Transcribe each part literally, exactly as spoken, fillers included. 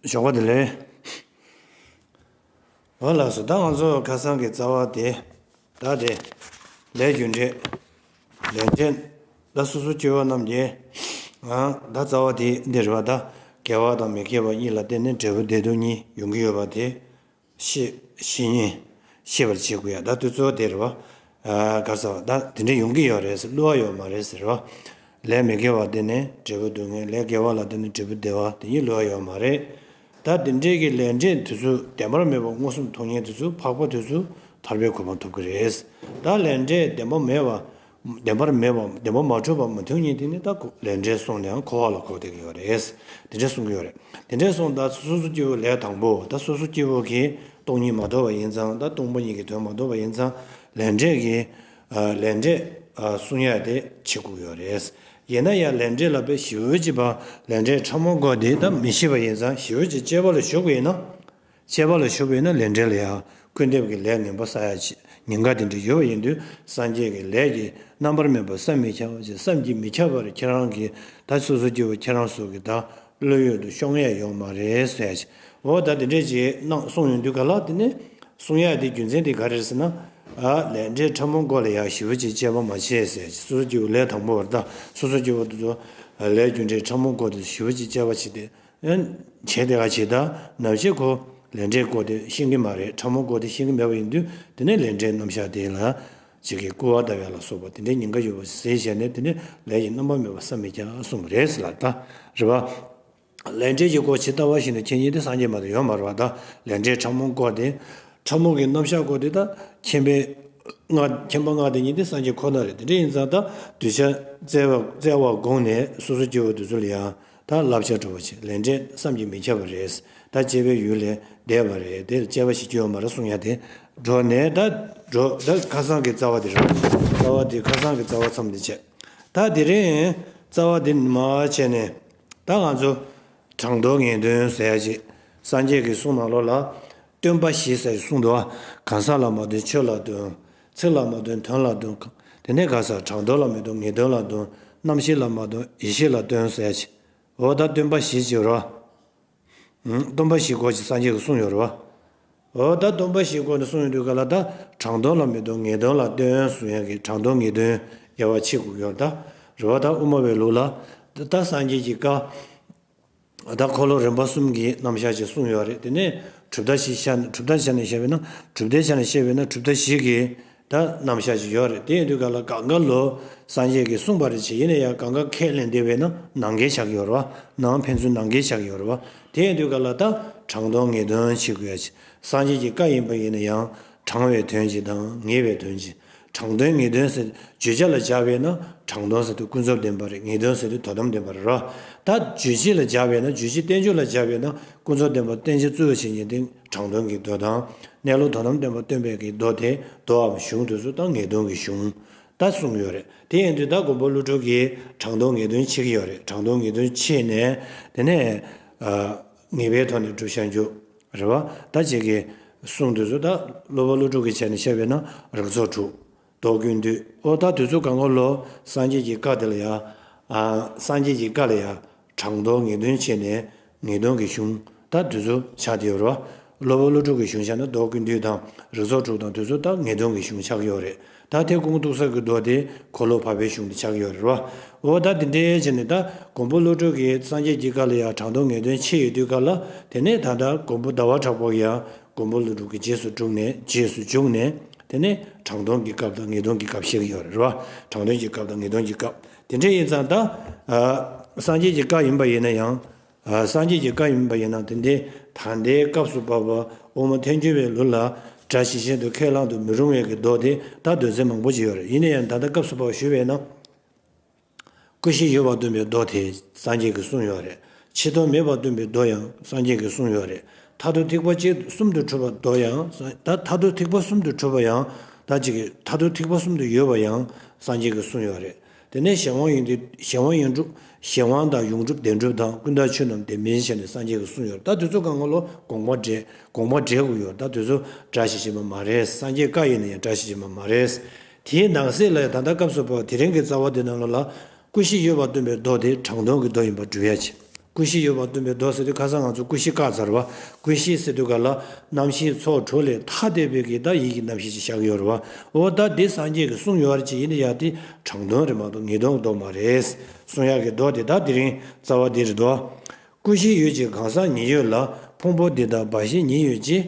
ཞོགས་པ་བདེ་ལེགས། འོ་ལགས་སོ། ད་ང་ཚོ་ཁ་སང་གི་རྩ་བ་དེ། ད་དེ། ལས་རྒྱུ་འབྲས། ལས་འབྲས། ད་སོ་སོ་སྐྱེ་བོ་རྣམས་ཀྱི། ཨ། ད་རྩ་བ་དེ་འདི་རེད་པ། ད་དགེ་བ་དང་མི་དགེ་བ་གཉིས་ལ་བརྟེན་ནས་འབྲས་བུ་བདེ་སྡུག་གཉིས་ཡོང་གི་ཡོད་པ་དེ། ཤེས་ཤེས་ཉེན་ཤེས་པར་བྱེད་དགོས་ཡ། ད་དུས་ཚོད་དེ་རེད་པ། ཨ། ག་ས་བ་ད་དེ་འདྲ་ཡོང་གི་ཡོད་རེད་ཟེར། བསླུ་བ་ཡོད་མ་རེད་ཟེར་བ། ལས་མི་དགེ་བ་བརྟེན་ནས་འབྲས་བུ་སྡུག་བསྔལ། ལས་དགེ་བ་ལ་བརྟེན་ནས་འབྲས་བུ་བདེ་བ། དེ་གཉིས་བསླུ་བ་ཡོད་མ་རེད། ད་དེ་འདྲའི་གི་ལས་འབྲས་དེ་ཚོ་བདེན་པར་མེད་པ་མངོན་སུམ་མཐོང་མཁན་དེ་ཚོ་འཕགས་པ་དེ་ཚོ་ཐར་པའི་གོ་འཕང་ཐོབ་ཀྱི་རེད། ད་ལས་འབྲས་བདེན་པ་མེད་པ། བདེན་པར་མེད་པ། བདེན་པ་མ་གྲུབ་པ་མི་མཐོང་མཁན་དེ་ནི་ད་ལས་འབྲས་སོང་ནའང་འཁོར་བ་ལ་འཁོར་བསྡད་ཀྱི་ཡོད་རེད། དེ་འདྲ་གསུང་གི་ཡོད་རེད། དེ་འདྲ་སོང་ད་སོ་སོ་སྐྱེ་བོ་ལས་དང་པོ། ད་སོ་སོ་སྐྱེ་བོ་གིས་སྟོང་ཉིད་མ་རྟོགས་པ་ཡིན་ཙང་། ད་སྟོང་པ་ཉིད་ཀྱི་དོན་མ་རྟོགས་པ་ཡིན་ཙང་། ལས་འབྲས་ཀྱི། ཨ། ལས་འབྲས། ཨ། གསུང་ཡ་དེ་བྱེད་དགོས་ཡོད་རེད། ཡིན་ན་ཡང་ལས་འབྲས་ལ་དཔེ་ཞེ་པོ་ཅིག་པ། ལས་འབྲས་ཕྲ་མོ་སྐོར་དེ་ད་མི་ཤེས་པ་ཡིན་ཙང་། ཞེ་པོ་ཅིག་དཔྱད་པ་ལ་ཞུགས་པ་ཡིན་ན། དཔྱད་པ་ལ་ཞུགས་པ་ཡིན་ན་ལས་འབྲས་ལ་ཡང་ཀུན་དེབ་ཀྱི་ལས་ངན་པ་བསགས་ཡ་ཅིག་ཉེན་ཁ་དེ་འདྲ་ཡོད་པ་ཡིན་དུས། སངས་རྒྱས་ཀྱི་ལས་ཀྱི་རྣམ་པར་སྨིན་པ་བསམ་མི་ཁྱབ་པ་ཅིག་བསམ་གྱིས་མི་ཁྱབ་པ་རེད། ཁྱེད་རང་གིས་ད་སོ་སོ་སྐྱེ་བོ་ཁྱེད་རང་ཚོ་གི་ད་བློ་ཡུལ་དུ་ཤོང་ཡ་ཡོད་མ་རེད་ཟེར་ཡ་ཅིག་འོ་ད་དེ་འདྲས་ཅིག་གནང་གསུངས་ཡོང་དུས་ག་ལ། དེ་ནས་གསུང་ཡ་དེ་རྒྱུ་མཚན་དེ་ག་རེ་རེད་ཟེར་ན། ཨ། ལས་འབྲས་ཕྲ་མོ་སྐོར་ལ་ཡང་ཞེ་པོ་ཅིག་དཔྱད་པ་མ་བྱས་ཟེར། སོ་སོ་སྐྱེ་བོ་ལས་དང་པོ་བར། ད་སོ་སོ་སྐྱེ་བོ་དེ་ཚོ་ལས་རྒྱུ་འབྲས་ཕྲ་མོ་སྐོར་དེ་ཞེ་པོ་ཅིག་དཔྱད་པ་བྱས་ཏེ། བྱས་ཏེ་ག་བྱེད། ད་ནམ་ཞིག་ཁོ་ལས་འབྲས་སྐོར་དེ་ཤེས་ཀྱི་མ་རེད། ཕྲ་མོ་སྐོར་དེ་ཤེས་ཀྱི་མེད་པ་ཡིན་དུས། དེ་ནས་ལས་འབྲས་རྣམ་གཞག་དེ་ལ་ཅིག་གི་སྐུར་བ་བཏབ་ཡ་ལ་སོགས་པ་དེ་འདྲའི་ཉེན་ཁ་ཡོད་པ་ཟེར་བྱས་ནས། དེ་ནས་ལས་ཀྱི་རྣམ་པ་མེད་པ་བསམ་མི་ཁྱབ་གསུངས་པ་རེད་ཟེར་ལ། ད་རེད་པ། ལས་འབྲས་ཀྱི་སྐོར་ཇི་ལྟ་བ་བཞིན་དུ་མཁྱེན་མཁན་དེ་སངས་རྒྱས་མ་གཏོགས་ཡོད་མ་རེད་པ། ད་ལས་འབྲས་ཕྲ་མོ་སྐོར་དེ། ཕྲ་མོ་གི་རྣམ་གཞག་སྐོར་དེ་ད་མཁྱེན་པའི་སྔགས། མཁྱེན་པ་སྔགས་བཟླས་མཁན་དེ་སངས་རྒྱས་ཁོ་ན་རེད། དེ་འདྲ་ཡིན་ཙང་ད་གདུལ་བྱ་བཙལ་བ་བཙལ་བར་དགོངས་ནས་སོ་སོ་སྐྱེ་བོ་དེ་ཚོ་ལ་ཡང་ད་བསླབ་བྱ་སྒྲུབ་པ་བྱེད། ལས་འབྲས་བསམ་གྱིས་མི་ཁྱབ་པ་རེད། ད་དཔྱད་པའི་ཡུལ་ལས་འདས་པ་རེད། དེ་དཔྱད་པ་ཞིག་སྐྱེ་བ་མ་རེད་གསུང་ཡ་དེ་འགྲོ་ནས། ད་འགྲོ་ད་ཁ་སང་གི་རྩ་བ་དེ་རེད། རྩ་བ་དེ་ཁ་སང་གི་རྩ་བ་མཚམས་དེ་བྱས། ད་དེ་རིང་རྩ་བ་འདི་མར་བྱས་ནས། ད་ང་ཚོ་དྲང་དོན་ངེས་དོན་ཟེར་ཡ་ཅིག་སངས་རྒྱས་ཀྱི་གསུང་ནང་ལོགས་ལ་སྟོན་པ་བཞི་ཟེར་གསུངས་འདུག་པ། གང་ཟག་ལ་མ་སྟོན་ཆོས་ལ་སྟོན། ཚིག་ལ་མ་སྟོན་དོན་ལ་སྟོན། དེ་ནས་ག་ས་དྲང་དོན་ལ་མི་སྟོན་ངེས་དོན་ལ་སྟོན། རྣམ་ཤེས་ལ་མ་སྟོན་ཡེ་ཤེས་ལ་སྟོན་ཟེར་ཡ་ཅིག་འོ་ད་སྟོན་པ་བཞི་ཅིག་རོ། སྟོན་པ་བཞིའི་སྐོར་ཅིག་སངས་རྒྱས་ཀྱིས་གསུངས་ཡོད་རེད་པ། འོ་ད་སྟོན་པ་བཞིའི་སྐོར་ནས་གསུངས་ཡོང་དུས་ག་ལ། ད་དྲང་དོན་ལ་མི་སྟོན་ངེས་དོན་ལ་སྟོན་གསུང་ཡག་གི་དྲང་དོན་ངེས་དོན་དབྱེ་བ་ཕྱེ་དགོས་ཡོད་རེད། ད་རེད་པ། ད་དབུ་མ་པའི་ལུགས་ལ་ད་སངས་རྒྱས་ཀྱི་བཀའ། ད་འཁོར་ལོ་རིམ་པ་གསུམ་གྱི་རྣམ་གཞག་ཅིག་གསུངས་ཡོད་རེད། དེ་ནས་གྲུབ་མཐའ་བཞི་ཆ་ནས། གྲུབ་མཐའི་ཆ་ནས་བཤད་པས་ན། གྲུབ་མཐའི་ཆ་ནས་བཤད་པས་ན་གྲུབ་མཐའ་བཞི་གི་ད་རྣམ་གཞག་ཅིག་ཡོད་རེད། དེ་ཡིན་དུས་ག་ལ་གང་ག་ལོ་སངས་རྒྱས་ཀྱིས་གསུངས་པ་རེད་བྱས། ཡིན་ན་ཡང་གང་ག་ཁས་ལེན་བསྡད་པས་ན་ནང་འགལ་ཆགས་ཀྱི་ཡོད་རེད་པ། ནང་ཕན་ཚུན་ནང་འགལ་ཆགས་ཀྱི་ཡོད་རེད་པ། དེ་ཡིན་དུས་ག་ལ་ད་དྲང་དོན་ངེས་དོན་བྱེད་དགོས་ཡ་ཅིག་སངས་རྒྱས་ཀྱི་བཀའ་ཡིན་པ་ཡིན་ན་ཡང་དྲང་བའི་དོན་ཅིག་དང་ངེས་པའི་དོན་ཅིག་དྲང་དོན་ངེས་དོན་ཟེར་བརྗོད་བྱ་ལ་སྦྱར་བས་ན། དྲང་དོན་ཟེར་དུས་ཀུན་རྫོབ་བདེན་པ་རེད། ངེས་དོན་ཟེར་དུས་དོན་དམ་བདེན་པ་རེད་རོ། ད་རྗོད་བྱེད་ལ་སྦྱར་བས་ན། རྗོད་བྱེད་བསྟན་བཅོས་ལ་སྦྱར་བས་ན། ཀུན་རྫོབ་བདེན་པ་བསྟན་བྱ་གཙོ་བོར་བྱེད་མཁན་དེ་དྲང་དོན་གྱི་མདོ་དང་། གནས་ལུགས་དོན་དམ་བདེན་པ་སྟོན་པའི་གི་མདོ་དེ། མདོའམ་གཞུང་དེ་ཚོ་ད་ངེས་དོན་གྱི་གཞུང་ད་གསུངས་ཡོད་རེད། དེ་ཡིན་དུས་ད་མགོན་པོ་ཀླུ་སྒྲུབ་ཀྱིས་དྲང་དོན་ངེས་དོན་ཕྱེ་གི་ཡོད་རེད། དྲང་དོན་ངེས་དོན་ཕྱེ་ནས། དེ་ནས་ཨ་ངེས་པའི་ཐོག་ནས་སྒྲུབ་བྱ་འཇུག་རེད་པ། ད་ཅིག་གི་གསུང་དེ་ཚོ་ད་སློབ་དཔོན་ཀླུ་སྒྲུབ་ཀྱི་ཆ་ནས་བཤད་པས་ན་རིགས་ཚོགས་དྲུག་མདོ་ཀུན་བཏུས། ཨོ་ད་དེ་ཚོ་གང་ག་ལོ་སངས་རྒྱས་ཀྱི་བཀའ་དེ་ལ་ཡ། ཨ་སངས་རྒྱས་ཀྱི་བཀའ་ལ་ཡ་དྲང་དོན་ངེས་དོན་བྱས་ནས་ངེས་དོན་གྱི་གཞུང་ད་དེ་ཚོ་ཆགས་བསྡད་ཡོད་རེད་པ། སློབ་དཔོན་ཀླུ་སྒྲུབ་ཀྱི་གཞུང་ཆ་ན་མདོ་ཀུན་བཏུས་དང་རིགས་ཚོགས་དྲུག་དང་དེ་ཚོ་ད་ངེས་དོན་གྱི་གཞུང་ཆགས་ཀྱི་ཡོད་རེད། ད་དེ་ཀུན་རྟོག་གསལ་གྱི་མདོ་དེ་འཁོར་ལོ་བར་པའི་གཞུང་དེ་ཆགས་ཀྱི་ཡོད་རེད་པ། ཨོ་ད་དེ་འདྲའི་བྱས་ནས་ད་མགོན་པོ་ཀླུ་སྒྲུབ་ཀྱིས་སངས་རྒྱས་ཀྱི་བཀའ་ལ་ཡ་དྲང་དོན་ངེས་དོན་ཕྱེ་ཡོད་དུས་ག་ལ། དེ་ནས་ད་ལྟ་མགོན་པོ་ཟླ་བ་གྲགས་པ་ཡ། མགོན་པོ་ཀླུ་སྒྲུབ་ཀྱི་རྗེས་སུ་འཇུག་ནས། རྗེས་སུ་འཇུག་ནས། དེ་ནས་དྲང་དོན་གྱི་སྐབས་དང་ངེས་དོན་གྱི་སྐབས་བཤད་ཀྱི་ཡོད་རེད་པ། དྲང་དོན་གྱི་སྐབས་དང་ངེས་དོན་གྱི་སྐབས། དེ་འདྲ་ཡིན་ཙང་ད། ཨ་སངས་རྒྱས་ཀྱི་བཀའ་ཡིན་པ་ཡིན་ན་ཡང་། ཨ་སངས་རྒྱས་ཀྱི་བཀའ་ཡིན་པ་ཡིན་ན། དེ་འདྲའི་ད་ལྟའི་སྐབས་སུ་བབ་པ་དབུ་མ་ཐལ་འགྱུར་བའི་ལུགས་ལ་སྒྲ་ཇི་བཞིན་དུ་ཁས་བླང་དུ་མི་རུང་བའི་གི་མདོ་དེ་ད་འདོད་ཚུལ་མང་པོ་ཅིག་ཡོད་རེད། ཡིན་ན་ཡང་ད་ལྟ་སྐབས་སུ་བབ་པ་ཞུས་པས་ན། ཀུན་གཞི་ཡོད་པར་སྟོན་པའི་མདོ་དེ་སངས་རྒྱས་ཀྱིས་གསུངས་ཡོད་རེད། ཕྱི་དོན་མེད་པར་སྟོན་པའི་མདོ་ཡང་སངས་རྒྱས་ཀྱིས་གསུངས་ཡོད་རེད། མཐར་ཐུག་ཐེག་པ་གཅིག་གསུམ་དུ་གྲུབ་པའི་མདོ་ཡང་ད་མཐར་ཐུག་ཐེག་པ་གསུམ་དུ་གྲུབ་པ་ཡང་ད་ཅིག་གི་མཐར་ཐུག་ཐེག་པ་གསུམ་དུ་ཡོད་པ་ཡང་སངས་རྒྱས་ཀྱིས་གསུངས་ཡོད་རེད། དེ་ནས་གཞན་དབང་ཡོངས་གྲུབ། གཞན་དབང་ཡོངས་གྲུབ། གཞན་དབང་དང་ཡོངས་གྲུབ་བདེན་གྲུབ་དང་ཀུན་བཏགས་ཆོས་རྣམས་བདེན་མིན་བྱས་ནས་སངས་རྒྱས་ཀྱིས་གསུངས་ཡོད་རེད། ད་དེ་ཚོ་གང་ག་ལོ་དགོངས་པ་འགྲེལ་དགོངས་པ་འགྲེལ་དགོས་ཡོད་རེད། ད་དེ་ཚོ་སྒྲ་ཞིག་བྱེད་པ་མ་རེད། སངས་རྒྱས་བཀའ་ཡིན་ན་ཡང་སྒྲ་ཞིག་བྱེད་པ་མ་རེད། དེའི་ནང་གསེས་ལ་ད་ལྟ་སྐབས་སུ་བབ་དེ་རིང་གི་རྩ་བ་འདི་ནང་ལོགས་ལ་ཀུན་གཞི་ཡོད་པར་སྟོན་པའི་མདོ་དེ་དྲང་དོན་གྱི་མདོ་ཡིན་པར་སྒྲུབ་ཡ་ཆེ། ཀུན་གཞི་ཡོད་པ་སྟོན་པའི་མདོ་ཟེར་དུས་ཁ་སང་ང་ཚོ་ཀུན་གཞི་བཀག་ཚར་བ། ཀུན་གཞི་ཟེར་དུས་ག་ལ་རྣམ་ཤེས་ཚོགས་དྲུག་ལས་ཐ་དད་པའི་གི་ད་ཡིད་ཀྱི་རྣམ་ཤེས་ཅིག་བཞག་ཡོད་རེད་བ། འོ་ད་འདི་སངས་རྒྱས་ཀྱིས་གསུངས་ཡོད་རེད་ཅེས་ཡིན་ན་ཡང་དེ་དྲང་དོན་རེད་མ་གཏོགས་ངེས་དོན་མདོ་མ་རེད། གསུང་ཡག་གི་མདོ་དེ་ད་དེ་རིང་རྩ་བ་འདི་རེད་དོ། ཀུན་གཞི་ཡོད་ཅེས་གང་ཟག་ཉིད་ཡོད་ལ། ཕུང་པོ་འདི་དག་འབའ་ཞིག་ཉིད་ཡོད་ཅེས།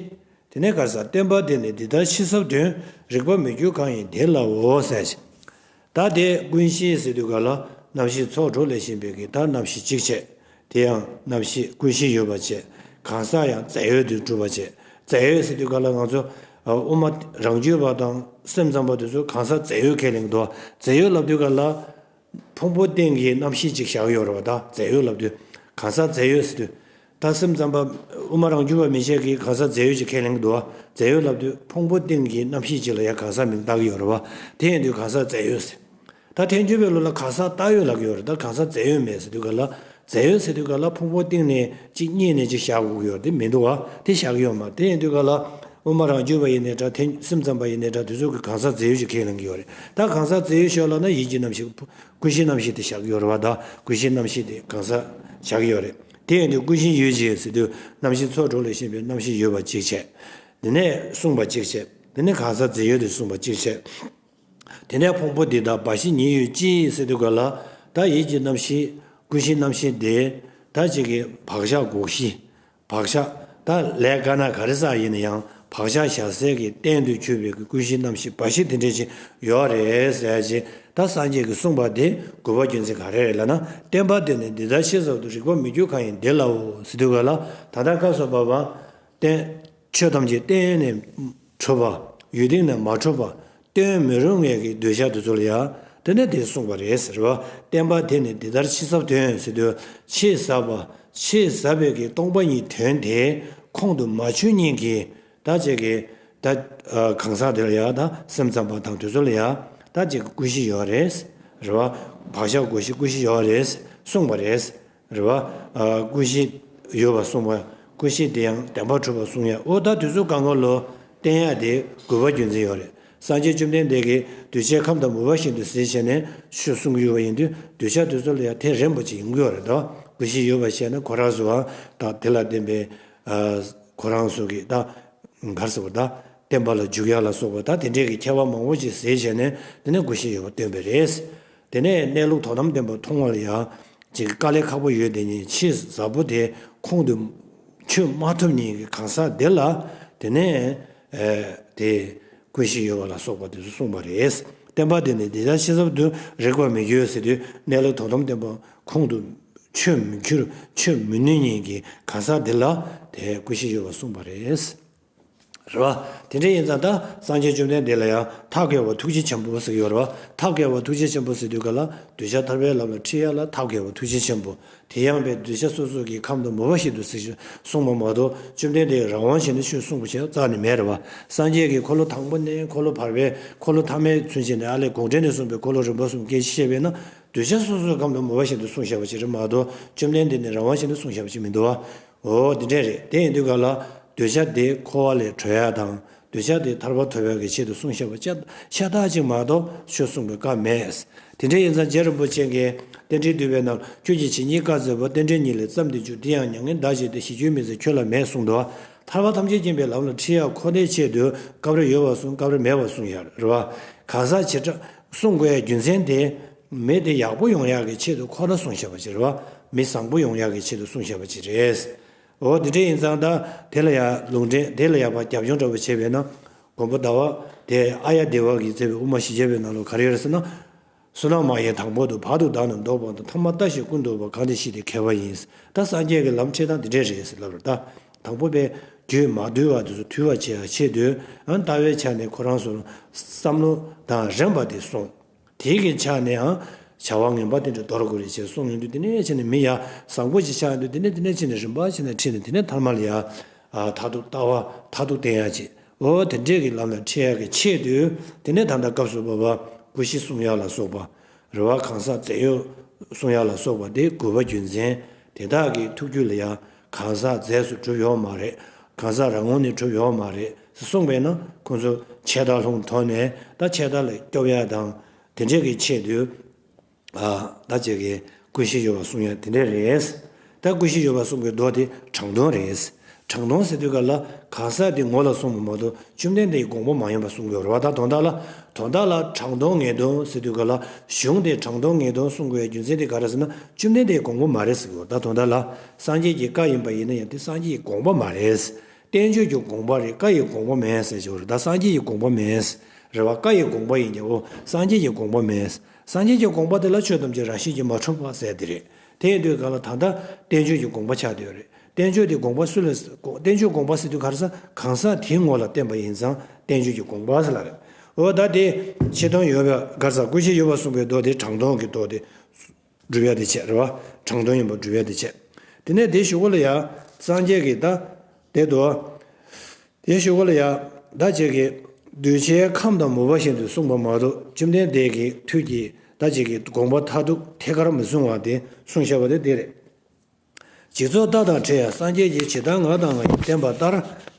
དེ་ནས་ག་རེ་ཟེར། བསྟན་པ་འདི་ནི་འདི་ལྟར་ཤེས་ཟབ་དོན། རིགས་པ་མི་འགྱུར་གང་ཡིན་དེ་ལའོ་ཟེར། ད་དེ་ཀུན་གཞི་ཟེར་དུས་ག་ལ་རྣམ་ཤེས་ཚོགས་དྲུག་ལས་གཞན་པའི་གི་ད་རྣམ་ཤེས་གཅིག་བྱས། དེ་ཡང་རྣམ་ཤེས་ཀུན་གཞི་ཡོད་པ་བྱས། གང་ཟག་ཡང་རྫས་ཡོད་དུ་གྲུབ་པ་བྱས། རྫས་ཡོད་ཟེར་དུས་ག་ལ་ང་ཚོ་དབུ་མ་རང་རྒྱུད་པ་དང་སེམས་ཙམ་པ་དེ་ཚོ་གང་ཟག་རྫས་ཡོད་ཁས་ལེན་གྱི་འདུག་རྫས་ཡོད་ལབ་དུས་ག་ལ། ཕུང་པོ་སྟེང་གི་རྣམ་ཤེས་ཅིག་བཞག་ཡོད་རེད་བ། ད་རྫས་ཡོད་ལབ་དུས། གང་ཟག་རྫས་ཡོད་ཟེར་དུས། ད་སེམས་ཙམ་པ་དབུ་མ་རང་རྒྱུད་པ་མན་ཆད་ཀྱིས་གང་ཟག་རྫས་ཡོད་ཅིག་ཁས་ལེན་གྱི་འདུག་བ། རྫས་ཡོད་ལབ་དུས་ཕུང་པོ་སྟེང་གི་རྣམ་ཤེས་ཅིག་ལ་ཡང་གང་ཟག་མིང་བཏགས་ཀྱི་ཡོད་རེད་བ། དེ་ཡིན་དུས་གང་ཟག་རྫས་ཡོད་ཟེར། ད་ཐལ་འགྱུར་བའི་ལུགས་ལ་གང་ཟག་བཏགས་ཡོད་ལབ་ཀྱི་ཡོད་རེད། ད་གང་ཟག་རྫས་ཡོད་མེད་ཟེར་དུས་ག་ལ། རྫས་ཡོད་ཟེར་དུས་ག་ལ་ཕུང་པོ་སྟེང་ནས་ཅིག་རྙེད་ནས་ཅིག་བཞག་དགོས་ཀྱི་ཡོད་རེད། དེ་མི་འདུག་བ། དེ་བཞག་གི་ཡོད་མ་རེད། དེ་ཡིན་དུས་ག་ལ། དབུ་མ་རང་རྒྱུད་པ་ཡིན་ནའི་འདྲ། དེ་སེམས་ཙམ་པ་ཡིན་ནའི་འདྲ། དེ་ཚོ་གིས་གང་ཟག་རྫས་ཡོད་ཅིག་ཁས་ལེན་གྱི་ཡོད་རེད། ད་གང་ཟག་རྫས་ཡོད་ཤོད་ལབ་ན་ཡིད་ཀྱི་རྣམ་ཤེས། ཀུན་གཞིའི་རྣམ་ཤེས་དེ་བཞག་གི་ཡོད་རེད་བ། ད་ཀུན་གཞིའི་རྣམ་ཤེས་དེ་གང་ཟག་བཞག་གི་ཡོད་རེད། དེ་ཡིན་དུས་ཀུན་གཞི་ཡོད་ཅེས་ཟེར་དུས་རྣམ་ཤེས་ཚོགས་དྲུག་ལས་གཞན་པའི་རྣམ་ཤེས་ཡོད་པ་གཅིག་བྱས། དེ་ནས་གསུངས་པ་གཅིག་བྱས། དེ་ནས་གང་ཟག་རྫས་ཡོད་དེ་གསུངས་པ་གཅིག་བྱས། དེ་ནས་ཕུང་པོ་འདི་དག་འབའ་ཞིག་ཉིད་ཡོད་ཅེས་ཟེར་དུས་ག་ལ། ད་ཡིད་ཀྱི་རྣམ་ཤེས། ཀུན་གཞིའི་རྣམ་ཤེས་དེ། ད་ཅིག་གི་བག་ཆགས་འགོག་གཞི། བག་ཆགས། ད་ལས་དཀར་ནག་ག་རེ་ཟེར་ཡིན་ན་ཡང་བག་ཆགས་བཞག་སའི་གི་རྟེན་དུ་གྱུར་པའི་གི་ཀུན་གཞིའི་རྣམ་ཤེས་འབའ་ཞིག་དེ་འདྲས་ཅིག་ཡོད་རེད་ཟེར་ཅིག་ད་སངས་རྒྱས་ཀྱིས་གསུངས་པ་དེ་དགོས་པ་རྒྱུ་མཚན་ག་རེ་རེད་ལབ་ན། བསྟན་པ་འདི་ནི་འདི་ལྟར་ཤེས་ཟབ་ཏུ། རིགས་པ་མི་འགྱུར་གང་ཡིན་དེ་ལའོ་ཟེར་དུས་ག་ལ། ད་ལྟ་སྐབས་སུ་བབ་པ། རྟེན། ཆོས་ཐམས་ཅད་རྟེན་ནས་གྲུབ་པ། ཡུལ་རྟེན་ནས་མ་གྲུབ་པ། སྟོན་མི་རུང་བའི་གི་འདོད་ཆགས་དེ་ཚོ་ལ་ཡང་དེ་ནས་དེ་གསུངས་པ་རེད་ཟེར་བ། བསྟན་པ་དེ་ནི་འདི་ལྟར་ཤེས་ཟབ་དོན་ཟེར་དུས་ཆེས་ཟབ་པ། ཆེས་ཟབ་པའི་གི་སྟོང་པ་ཉིད་དོན་དེ་ཁོང་དུ་མ་ཆུད་མཁན་གྱི་ད་ཅིག་གི་ད་གང་ཟག་དེ་ལ་ཡང་ད་སེམས་ཙམ་པ་དང་དེ་ཚོ་ལ་ཡང་ད་ཅིག་གི་ཀུན་གཞི་ཡོད་རེད། རེད་བ། བག་ཆགས་འགོག་གཞི་ཀུན་གཞི་ཡོད་རེད་གསུངས་པ་རེད། རེད་བ། ཨ། ཀུན་གཞི་ཡོད་པ་གསུངས་པ། ཀུན་གཞི་དེ་ཡང་བདེན་པར་གྲུབ་པ་གསུངས་ཡ། འོ་ད་དུས་ཚོད་གང་ག་ལོ་བསྟན་ཡ་དེ་དགོས་པ་རྒྱུ་མཚན་ཡོད་རེད། སངས་རྒྱས་བཅོམ་ལྡན་འདས་ཀྱིས་གདུལ་བྱའི་ཁམས་དང་མོས་པ་བཞིན་དུ་ཟེར་བྱས་ནས་ཆོས་གསུང་གི་ཡོད་པ་ཡིན་དུས་གདུལ་བྱ་དེ་ཚོ་ལ་ཡང་དེ་རན་པོ་ཅིག་ཡོང་གི་ཡོད་རེད་དོ། ཀུན་གཞི་ཡོད་པ་བྱས་ན་ཁོ་རང་ཚོ་བ་དང་དེ་ལ་བརྟེན་པའི་ཨ། ཁོ་རང་ཚོ་གི་ད། ག་རེ་ཟེར་བ་ད། བསྟན་པ་ལ་འཇུག་ཡག་ལ་སོགས་པ་ད་དེ་འདྲས་ཀྱི་ཁྱད་པར་མང་པོ་ཅིག་ཟེར་བྱས་ནས་དེ་ནས་ཀུན་གཞི་ཡོད་པ་སྟོན་པ་རེད། དེ་ནས་གནས་ལུགས་དོན་དམ་བདེན་པ་མཐོང་བ་ལ་ཡང་ཅིག་དཀའ་ལས་ཁག་པོ་ཡོད། དེ་ཉིད་ཆེས་ཟབ་པོ་དེ་ཁོང་དུ་ཆུད་མ་ཐུབ་མཁན་གྱི་གང་ཟག་དེ་ལ་དེ་ནས་ཨེ་དེ་ཀུན་གཞི་ཡོད་པ་ལ་སོགས་པ་དེ་ཚོ་གསུངས་པ་རེད། བསྟན་པ་དེ་ནི་འདི་ལྟར་ཤེས་ཟབ་ཏུ། རིགས་པ་མི་འགྱུར་ཟེར་དུས་གནས་ལུགས་དོན་དམ་བདེན་པ་ཁོང་དུ་ཆུད་མི་འགྱུར། ཆུད་མི་ནུས་མཁན་གྱི་གང་ཟག་དེ་ལ་དེ་ཀུན་གཞི་ཡོད་པ་གསུངས་པ་རེད། རེད་བ། དེ་འདྲ་ཡིན་ཙང་ད་སངས་རྒྱས་བཅོམ་ལྡན་འདས་ལ་ཡང་ཐབས་མཁས་པ་ཐུགས་རྗེ་ཆེན་པོ་ཟེར་གྱི་ཡོད་རེད་བ། ཐབས་མཁས་པ་ཐུགས་རྗེ་ཆེན་པོ་ཟེར་དུས་ག་ལ་གདུལ་བྱ་ཐར་པའི་ལམ་ལ་ཁྲིད་ཡ་ལ་ཐབས་མཁས་པ་ཐུགས་རྗེ་ཆེན་པོ། དེ་ཡང་པའི་གདུལ་བྱ་སོ་སོ་གི་ཁམས་དང་མོས་པ་བཞིན་དུ་ཟེར་གསུངས་པ་མ་གཏོགས་བཅོམ་ལྡན་འདས་རང་དབང་བྱས་ནས་ཆོས་གསུངས་པ་ཞིག་རྩ་ནས་མེད་རེད་བ། སངས་རྒྱས་ཀྱིས་འཁོར་ལོ་དང་པོ་ནས་འཁོར་ལོ་བར་པའི་འཁོར་ལོ་ཐ་མའི་ཚུན་ཆད་ནས་ཨ་ལས་དགོངས་འགྲེལ་ནས་གསུངས་པའི་འཁོར་ལོ་རིམ་པ་གསུམ་སྐད་ཆ་བཤད་པས་ན་གདུལ་བྱ་སོ་སོའི་ཁམས་དང་མོས་པ་བཞིན་དུ་གསུངས་བཞག་པ་ཞིག་རེད་མ་གཏོགས་བཅོམ་ལྡན་འདས་ནས་རང་དབང་བྱས་ནས་གསུངས་བཞག་པ་ཞིག་མི་འདུག་བ། འོ་དེ་འདྲས་རེད། དེ་ཡིན་དུས་ག་ལ་གདུལ་བྱ་དེ་འཁོར་བ་ལས་གྲོལ་ཡ་དང་གདུལ་བྱ་དེ་ཐར་པ་ཐོབ་ཡ་གི་ཆེད་དུ་གསུངས་བཞག་པ་ཤ་ཤ་སྟག་ཅིག་མ་གཏོགས་ཆོས་གསུངས་པའི་སྐབས་མེད། དེ་འདྲ་ཡིན་ཙང་རྗེ་རིན་པོ་ཆེ་གིས་རྟེན་འབྲེལ་བསྡུས་པའི་ནང་ཁྱོད་ཀྱི་ཇི་སྙེད་བཀའ་སྩལ་པ། རྟེན་འབྲེལ་ཉིད་ལས་བརྩམས་ཏེ་བསྒྱུར། དེ་ཡང་མྱ་ངན་འདའ་བྱེད་དེ། ཞི་རྒྱུའི་མི་ཚེ་ཁྱོད་ལ་མེད་གསུངས་འདུག་ཐར་པ་ཐམས་ཅད་མཁྱེན་པའི་ལམ་ལ་ཁྲིད་ཡག་ཁོ་ནའི་ཆེད་དུ་སྐབས་རེ་ཡོད་པ་གསུངས། སྐབས་རེ་མེད་པ་གསུངས་ཡག་རེད་བ། གང་ཟག་བྱེ་བྲག་གསུང་དགོས་ཡག་རྒྱུ་མཚན་དེ་མི་དེ་ཡག་པོ་ཡོང་ཡག་གི་ཆེད་དུ་ཁོ་ན་གསུངས་བཞག་པ་ཅིག་རེད་བ། མི་བཟང་པོ་ཡོང་ཡག་གི་ཆེད་དུ་གསུངས་བཞག་པ་ཅིག་རེད། འོ་དེ་འདྲ་ཡིན་ཙང་ད་དེ་ལ་ཡང་ལུང་འདྲེན་དེ་ལ་ཡག་པ་རྒྱབ་ལྗོངས་འདྲ་པོ་བྱས་པས་ན། མགོན་པོ་ཟླ་བ་དེ་ཨཱརྱ་དེ་བ་གིས་མཛད་པའི་དབུ་མ་བཞི་བརྒྱ་པའི་ནང་ལ་ག་རེ་ཡོད་རེད་ཟེར་ན། བསོད་ནམས་མ་ཡིན་དང་པོ་དུ། བར་དུ་བདག་ནི་བཟློག་པ་དང་། ཐ་མ་ལྟ་ཞིག་ཀུན་བཟློག་པ། གང་དེ་ཞིག་དེ་མཁས་པ་ཡིན། ད་སངས་རྒྱས་ཀྱི་ལམ་ཁྲིད་སྟངས་འདི་འདྲས་རེད་ཟེར་ལབ་རེད་ད། དང་པོ་པའི་རྒྱུད་མ་འདུལ་བ་དེ་ཚོ་འདུལ་བར་བྱེད་ཡ་ཆེད་དུ་ཨང་ལྟ་བའི་ཆ་ནས་ཁོ་རང་ཚོར་བསམ་བློ་དང་རན་པ་དེ་གསུངས། དེ་གི་ཆ་ནས་ཨང་བྱ་བ་ངན་པ་དེ་འདྲ་འདོར་དགོས་རེད་ཅེས་གསུངས་ཡོང་དུས་དེ་ནས་བྱས་ནས་མི་ཡ་བཟང་པོ་ཅིག་ཆགས་ཡོང་དུས་དེ་ནས་དེ་ནས་བྱས་ནས་རིམ་པ་བྱས་ནས་ཁྲིད་ནས་དེ་ནས་ཐ་མ་ལ་ཡ་ཨ་མཐར་ཐུག་ལྟ་བ་མཐར་ཐུག་བསྟན་ཡ་ཅིག་འོ་དེ་འདྲས་ཀྱི་ལམ་ལ་ཁྲིད་ཡག་གི་ཆེད་དུ་དེ་ནས་ད་ལྟ་སྐབས་སུ་བབ་པ་ཀུན་གཞི་གསུང་ཡག་ལ་སོགས་པ། རེ་བ་གང་ཟག་རྫས་ཡོད་གསུང་ཡག་ལ་སོགས་པ་དེ་དགོས་པ་རྒྱུ་མཚན་དེ་དག་གི་ཐུགས་རྒྱུད་ལ་ཡང་གང་ཟག་རྫས་སུ་གྲུབ་ཡོད་མ་རེད། གང་ཟག་རང་ངོས་ནས་གྲུབ་ཡོད་མ་རེད་གསུངས་པས་ན་ཁོང་ཚོ་ཆད་ལྟ་ལྷུང་ཐོག་ནས་ད་ཆད་ལྟ་ལ་སྐྱོབ་ཡག་དང་དེ་འདྲས་ཀྱི་ཆེད་དུ། ཨ་ད་ཅིག་གི་ཀུན་གཞི་ཡོད་པ་གསུང་ཡག་དེ་འདྲས་རེད། ད་ཀུན་གཞི་ཡོད་པར་གསུངས་པའི་མདོ་དེ་དྲང་དོན་རེད། དྲང་དོན་ཟེར་དུས་ག་ལ་གང་ཟག་དེ་ངོ་ལ་གསུངས་པ་མ་གཏོགས་བཅོམ་ལྡན་འདས་ཀྱི་དགོངས་པ་མ་ཡིན་པར་གསུངས་ཡོད་རེད་བ། ད་དོན་དག་ལ་དོན་དག་ལ་དྲང་དོན་ངེས་དོན་ཟེར་དུས་ག་ལ་གཞུང་དེ་དྲང་དོན་ངེས་དོན་གསུང་དགོས་ཡ་རྒྱུ་མཚན་དེ་ག་རེ་ཟེར་ན་བཅོམ་ལྡན་འདས་ཀྱི་དགོངས་པ་མ་རེད་ཟེར་གི་ཡོད། ད་དོན་དག་ལ་སངས་རྒྱས་ཀྱི་བཀའ་ཡིན་པ་ཡིན་ན་ཡང་དེ་སངས་རྒྱས་ཀྱི་དགོངས་པ་མ་རེད། བསྟན་བཅོས་ཀྱི་དགོངས་པ་རེད། བཀའ་ཡི་དགོངས་པ་མེད་ཟེར་གྱི་ཡོད་རེད། ད་སངས་རྒྱས་ཀྱི་དགོངས་པ་མེད་རེད་བ། བཀའ་ཡི་དགོངས་པ་ཡིན་ཀྱང་འོ་སངས་རྒྱས་ཀྱི་དགོངས་པ་མེད། སངས་རྒྱས་ཀྱི་དགོངས་པ་དེ་ལ་ཆོས་ཐམས་ཅད་རང་བཞིན་གྱིས་མ་གྲུབ་པ་ཟེར་དེ་རེད། དེ་ཡིན་དུས་ག་ལ་ད་ལྟ་བསྟན་བཅོས་ཀྱི་དགོངས་པ་ཆགས་བསྡད་ཡོད་རེད། བསྟན་བཅོས་དེ་དགོངས་པ་སུ་ལ་བསྟན་བཅོས་དགོངས་པ་ཟེར་དུས་ག་རེ་ཟེར་གང་ཟག་དེའི་ངོ་ལ་བསྟན་པ་ཡིན་ཙང་བསྟན་བཅོས་ཀྱི་དགོངས་པ་ཟེར་ལ་རེད། འོ་ད་དེ་ཆེ་མཐོང་ཡོད་པའི་ག་རེ་ཟེར་ཀུན་གཞི་ཡོད་པར་གསུངས་པའི་མདོ་དེ་དྲང་དོན་གྱི་མདོ་དེ་སྒྲུབ་ཡ་དེ་བྱས་རེད་བ། དྲང་དོན་ཡིན་པ་སྒྲུབ་ཡ་དེ་བྱས། དེ་ནས་དེའི་གཞུག་གུ་ལ་ཡ་སངས་རྒྱས་ཀྱིས་ད་དེ་དུ་དེའི་གཞུག་གུ་ལ་ཡ་ད་ཅིག་གིས་གདུལ་བྱའི་ཁམས་དང་མོས་པ་བཞིན་དུ་གསུངས་པ་མ་གཏོགས་བཅོམ་ལྡན་འདས་ཀྱི་ཐུགས་ཀྱི་ད་ཅིག་གིས་དགོངས་པ་མཐར་ཐུག་ཐད་ཀར་མི་གསུང་བ་དེ་གསུངས་བཞག་པ་དེ་དེ་རེད། ཇི་ཙོགས་བརྡ་དང་བྲལ་ཡང་སངས་རྒྱས་ཀྱིས། ཇི་ལྟར་ང་དང་ང་ཡིས་བསྟན་པ་ལྟར།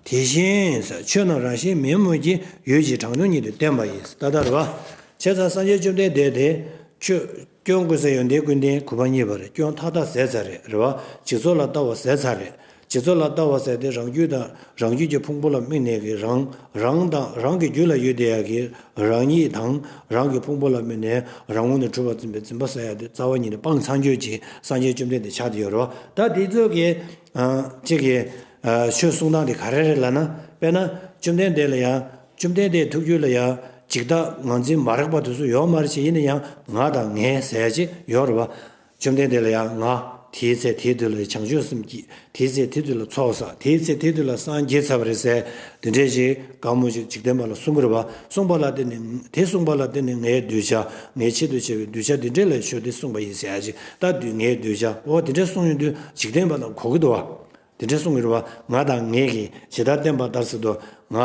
དེ་བཞིན་ཆོས་རྣམས་རང་བཞིན་མེད་མོད་ཀྱི། ཡུལ་གྱི་དྲང་དོན་ཉིད་དུ་བསྟན་པ་ཡིས། ད་ལྟ་རེད་བ། བྱས་ཙང་སངས་རྒྱས་བཅོམ་ལྡན་འདས་དེ་ཆོས་སྐྱོན་ཀུན་ཟད་ཡོན་ཏན་ཀུན་ལྡན་གུས་པ་བརྙེས་པ་རེད། སྐྱོན་མཐའ་དག་ཟད་ཚར་རེད། རེད་བ། ཇི་ཙོགས་ལ་ལྟ་བ་ཟད་ཚར་རེད། ཇི་ཙོགས་ལ་ལྟ་བ་ཟེར་ཏེ་རང་རྒྱུད་དང་རང་རྒྱུད་ཀྱི་ཕུང་པོ་ལ་དམིགས་ནས་ཀྱི་རང་རང་དང་རང་གི་རྒྱུད་ལ་ཡོད་བསྡད་ཡག་གི་རང་ཉིད་དང་རང་གི་ཕུང་པོ་ལ་དམིགས་ནས་རང་ངོས་ནས་གྲུབ་པར་འཛིན་པའི་འཛིན་པ་ཟེར་ཡག་དེ་རྩ་བ་ཉིད་ནས་སྤངས་ཚར་ཡོད་ཅིག་སངས་རྒྱས་བཅོམ་ལྡན་འདས་ཆགས་བསྡད་ཡོད་རེད་བ། ད་དེ་ཚོ་གི་ཨ་གཅིག་གི་ཨ་ཆོས་གསུང་སྟངས་དེ་ག་རེ་རེད་ལབ་ན། དཔེར་ན་བཅོམ་ལྡན་འདས་ལ་ཡང་བཅོམ་ལྡན་འདས་ཐུགས་རྒྱུད་ལ་ཡང་འཇིག་ལྟ་ངར་འཛིན་མ་རིག་པ་དེ་ཚོ་ཡོད་མ་རེད་ཅེས། ཡིན་ན་ཡང་ང་དང་ངའི་ཟེར་ཡག་ཅིག་ཡོད་རེད་བ། བཅོམ་ལྡན་འདས་ལ་ཡང་ང་དེའི་ཚེ་དེའི་དུས་ལ་བྱང་ཆུབ་སེམས་བསྐྱེད། དེའི་ཚེ་དེའི་དུས་ལ་ཚོགས་བསགས། དེའི་ཚེ་དེའི་དུས་ལ་སངས་རྒྱས་ཚར་བ་རེད་ཟེར། དེ་འདྲས་ཞིག་གང་མོ་ཞིག་འཇིག་རྟེན་པ་ལ་གསུང་གི་རེད་བ། གསུངས་པ་ལ་བརྟེན་ནས་དེ་གསུངས་པ་ལ་བརྟེན་ནས་ངའི་གདུལ་བྱ་ངའི་ཆེད་དུ་བྱས་པའི་གདུལ་བྱ་འདི་འདྲས་ལ་ཆོས་འདི་གསུངས་པ་ཡིན་ཟེར་ཡག་ཅིག་ད་དུས་ངའི་གདུལ་བྱ་འོ་དེ་འདྲས་གསུངས་ཡོང་དུས་འཇིག་རྟེན་པ་རྣམས་གོ་གི་འདུག་བ། དེ་འདྲས་གསུངས་ཡོད་རེད་བ། ང་དང་ངའི་གི་ཇི་ལྟར་བསྟན་པ་ལྟར་ཟེར་དུས། ང་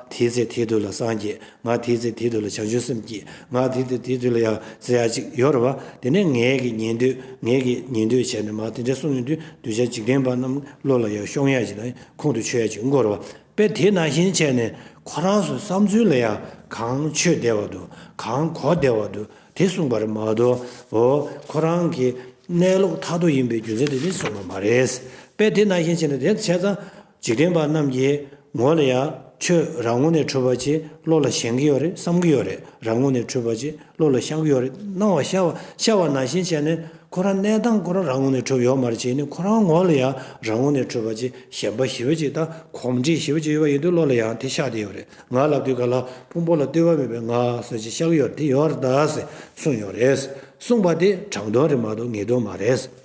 དེའི་ཚེ་དེའི་དུས་ལ་སངས་རྒྱས། ང་དེའི་ཚེ་དེའི་དུས་ལ་བྱང་ཆུབ་སེམས་བསྐྱེད། ང་དེའི་ཚེ་དེའི་དུས་ལ་ཡང་ཟེར་ཡག་ཅིག་ཡོད་རེད་བ། དེ་ནས་ངའི་གི་ཉན་ཐོས་ངའི་གི་ཉན་ཐོས་བྱས་ནས་མར་དེ་འདྲས་གསུངས་ཡོང་དུས་གདུལ་བྱ་འཇིག་རྟེན་པ་རྣམས་བློ་ལ་ཡང་ཤོང་ཡག་ཅིག་དང་ཁོང་དུ་ཆུད་ཡག་ཅིག་ཡོང་གི་རེད་བ། དཔེ་དེ་ནང་བཞིན་བྱས་ནས་ཁོ་རང་ཚོའི་བསམ་ཚུལ་ལ་ཡང་གང་ཆོད་བདེ་བ་འདུག་གང་གོ་བདེ་བ་འདུག་དེ་གསུངས་པ་རེད་མ་གཏོགས། འོ་ཁོ་རང་གི་གནས་ལུགས་མཐར་ཐུག་ཡིན་པའི་རྒྱུ་མཚན་དེ་ནི་གསུངས་པ་མ་རེད། དཔེ་དེ་ནང་བཞིན་བྱས་ནས་དེ་བྱས་ཙང་འཇིག་རྟེན་པ་རྣམས་ཀྱི་ངོ་ལ་ཡང་ཆོས་རང་ངོས་ནས་གྲུབ་པ་ཅིག་བློ་ལ་ཞེན་གྱི་ཡོད་རེད། བསམ་གྱི་ཡོད་རེད། རང་ངོས་ནས་གྲུབ་པ་ཅིག་བློ་ལ་ཤར་གྱི་ཡོད་རེད། སྣང་བ་ཤར་བ་ཤར་བ་ནང་བཞིན་བྱས་ནས་ཁོ་རང་གནས་སྟངས་ཁོ་རང་རང་ངོས་ནས་གྲུབ་ཡོད་མ་རེད་ཅེས་ནི་ཁོ་རང་ངོ་ལ་ཡང་རང་ངོས་ནས་གྲུབ་པ་ཅིག་ཞེན་པ་ཞེ་པོ་ཅིག་དང་གོམས་འདྲིས་ཞེ་པོ་ཅིག་ཡོད་པ་ཡིན་དུས་བློ་ལ་ཡང་དེ་ཤར་བསྡད་ཡོད་རེད། ང་ལབ་དུས་ག་ལ་ཕུང་པོ་ལ་ལྟོས་པ་མེད་པའི་ང་ཟེར་ཅིག་ཤར་གྱི་ཡོད་རེད། དེ་ཡོད་རེད་ད་ཟེར་གསུངས་ཡོད་རེད། གསུངས་པ་དེ་དྲང་དོན་རེད་མ་གཏོགས་ངེས་དོན་མ་རེད།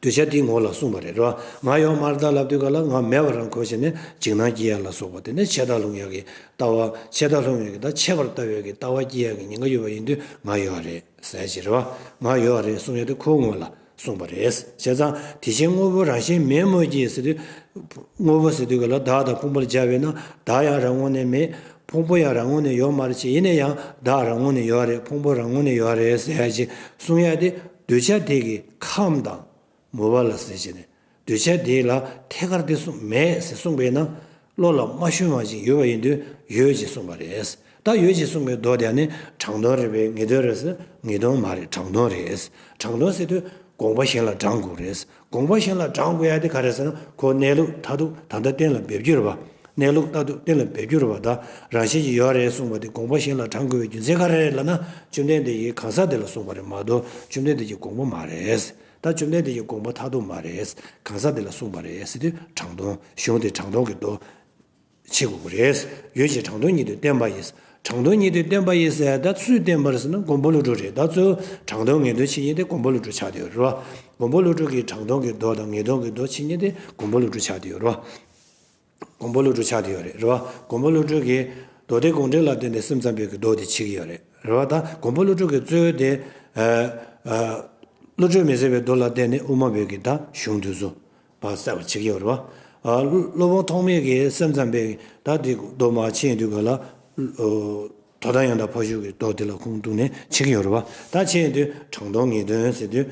གདུལ་བྱ་དེའི་ངོ་ལ་གསུངས་པ་རེད་རོ། ང་ཡོད་མ་རེད་ད་ལབ་དུས་ག་ལ་ང་མེད་པ་རང་གོ་བྱས་ནས་འཇིགས་སྣང་སྐྱེ་ཡ་ལ་སོགས་པ་དེ་ནས་ཆད་མཐར་ལྷུང་ཡ་གི་ལྟ་བ། ཆད་མཐར་ལྷུང་ཡ་གི་ད་ཆད་པར་ལྟ་བའི་གི་ལྟ་བ་སྐྱེ་ཡ་གི་ཉེན་ཁ་ཡོད་པ་ཡིན་དུས་ང་ཡོད་རེད་ཟེར་ཅིག་རེད་བ། ང་ཡོད་རེད་གསུང་ཡ་དེ་ཁོའི་ངོ་ལ་གསུངས་པ་རེད། བྱས་ཙང་དེ་བཞིན་དངོས་པོ་རང་བཞིན་མེད་མོད་ཀྱི་ཟེར་དུས། དངོས་པོ་ཟེར་དུས་ག་ལ་བདག་དང་ཕུང་པོ་ལ་སྦྱར་བས་ན་བདག་ཡང་རང་ངོས་ནས་མེད། ཕུང་པོ་ཡང་རང་ངོས་ནས་ཡོད་མ་རེད་ཅེས། ཡིན་ན་ཡང་བདག་རང་ངོས་ནས་ཡོད་རེད། ཕུང་པོ་རང་ངོས་ནས་ཡོད་རེད་ཟེར་ཡ་ཅིག་གསུང་ཡ་དེ་གདུལ་བྱ་དེ་གི་ཁམས་དང་། མོས་པ་ལ་ཟེར་བྱས་ནས་གདུལ་བྱ་དེ་ལ་ཐད་ཀར་དེ་གསུངས་མེད་ཟེར་གསུངས་པས་ན་བློ་ལ་མ་ཤོང་བ་ཞིག་ཡོད་པ་ཡིན་དུས་ཡོད་ཅེས་གསུངས་པ་རེད། ད་ཡོད་ཅེས་གསུངས་པའི་མདོ་དེ་ནི་དྲང་དོན་རེད་པས་ངེས་དོན་རེད་ཟེར། ངེས་དོན་མ་རེད། དྲང་དོན་རེད། དྲང་དོན་ཟེར་དུས་དགོངས་པ་གཞན་ལ་དྲང་དགོས་རེད། དགོངས་པ་གཞན་ལ་དྲང་དགོས་ཡ་དེ་ག་རེ་ཟེར་ན་ཁོ་གནས་ལུགས་མཐར་ཐུག་ད་ལྟ་གཏན་ལ་འབེབས་རྒྱུ་རེད་པ། གནས་ལུགས་མཐར་ཐུག་གཏན་ལ་འབེབས་རྒྱུ་རེད་པ། ད་རང་བཞིན་གྱིས་ཡོད་རེད་གསུངས་པ་དེ་དགོངས་པ་གཞན་ལ་དྲང་དགོས་པའི་རྒྱུ་མཚན་ག་རེ་རེད་ལབ་ན་བཅོམ་ལྡན་འདས་ཀྱིས་གང་ཟག་དེ་ལ་གསུངས་པ་རེད་མ་གཏོགས་བཅོམ་ལྡན་འདས་ཀྱི་དགོངས་པ་མ་རེད། ད་བཅོམ་ལྡན་འདས་ཀྱི་དགོངས་པ་མཐར་ཐུག་མ་རེད། གང་ཟག་དེ་ལ་གསུངས་པ་རེད་ཟེར་དུས་དྲང་དོན་གཞུང་དེ་དྲང་དོན་གྱི་མདོ་བྱེད་དགོས་ཀྱི་རེད། ཡུལ་གྱི་དྲང་དོན་ཉིད་དུ་བསྟན་པ་ཡིས། དྲང་དོན་ཉིད་དུ་བསྟན་པ་ཡིས་ཟེར་ད་སུས་བསྟན་པ་རེད་ཟེར་ན་མགོན་པོ་ཀླུ་སྒྲུབ་རེད། ད་གཙོ་བོ་དྲང་དོན་ངེས་དོན་ཕྱེ་མཁན་དེ་མགོན་པོ་ཀླུ་སྒྲུབ་ཆགས་བསྡད་ཡོད་རེད་བ། མགོན་པོ་ཀླུ་སྒྲུབ་ཀྱི་དྲང་དོན་གྱི་མདོ་དང་ངེས་དོན་གྱི་མདོ་ཕྱེ་མཁན་དེ་མགོན་པོ་ཀླུ་སྒྲུབ་ཆགས་བསྡད་ཡོད་རེད་བ། མགོན་པོ་ཀླུ་སྒྲུབ་ཆགས་བསྡད་ཡོད་རེད་རེད་བ། མགོན་པོ་ཀླུ་སྒྲུབ་ཀྱིས་མདོ་སྡེ་དགོངས་འགྲེལ་ལ་བརྟེན་ནས་སེམས་ཙམ་པའི་གི་མདོ་དེ་ཕྱེ་གི་ཡོད་རེད་རེད་བ། ད་མགོན་པོ་ཀླུ་སྒྲུབ་ཀྱི་གཙོ་བོ་དེ་ཨ་ཨ་བློ་གྲོས་མི་ཟད་པའི་མདོ་ལ་བརྟེན་ནས་དབུ་མ་པའི་གི་ད་གཞུང་དེ་ཚོ་ཕར་གསལ་བར་བྱེད་ཀྱི་ཡོད་རེད་བ། ཨ་སློབ་དཔོན་ཐོགས་མེད་ཀྱིས་སེམས་ཙམ་པའི་ད་དེ་མདོ་མར་ཕྱེ་དུས་ག་ལ་ཨོ་དོ་དམ་ཡང་དག་ཕ་ཤུལ་གྱི་མདོ་དེ་ལ་ཁུངས་གཏུགས་ནས་ཕྱེ་གི་ཡོད་རེད་བ། ད་ཕྱེ་དུས་དྲང་དོན་ངེས་དོན་ཟེར་དུས་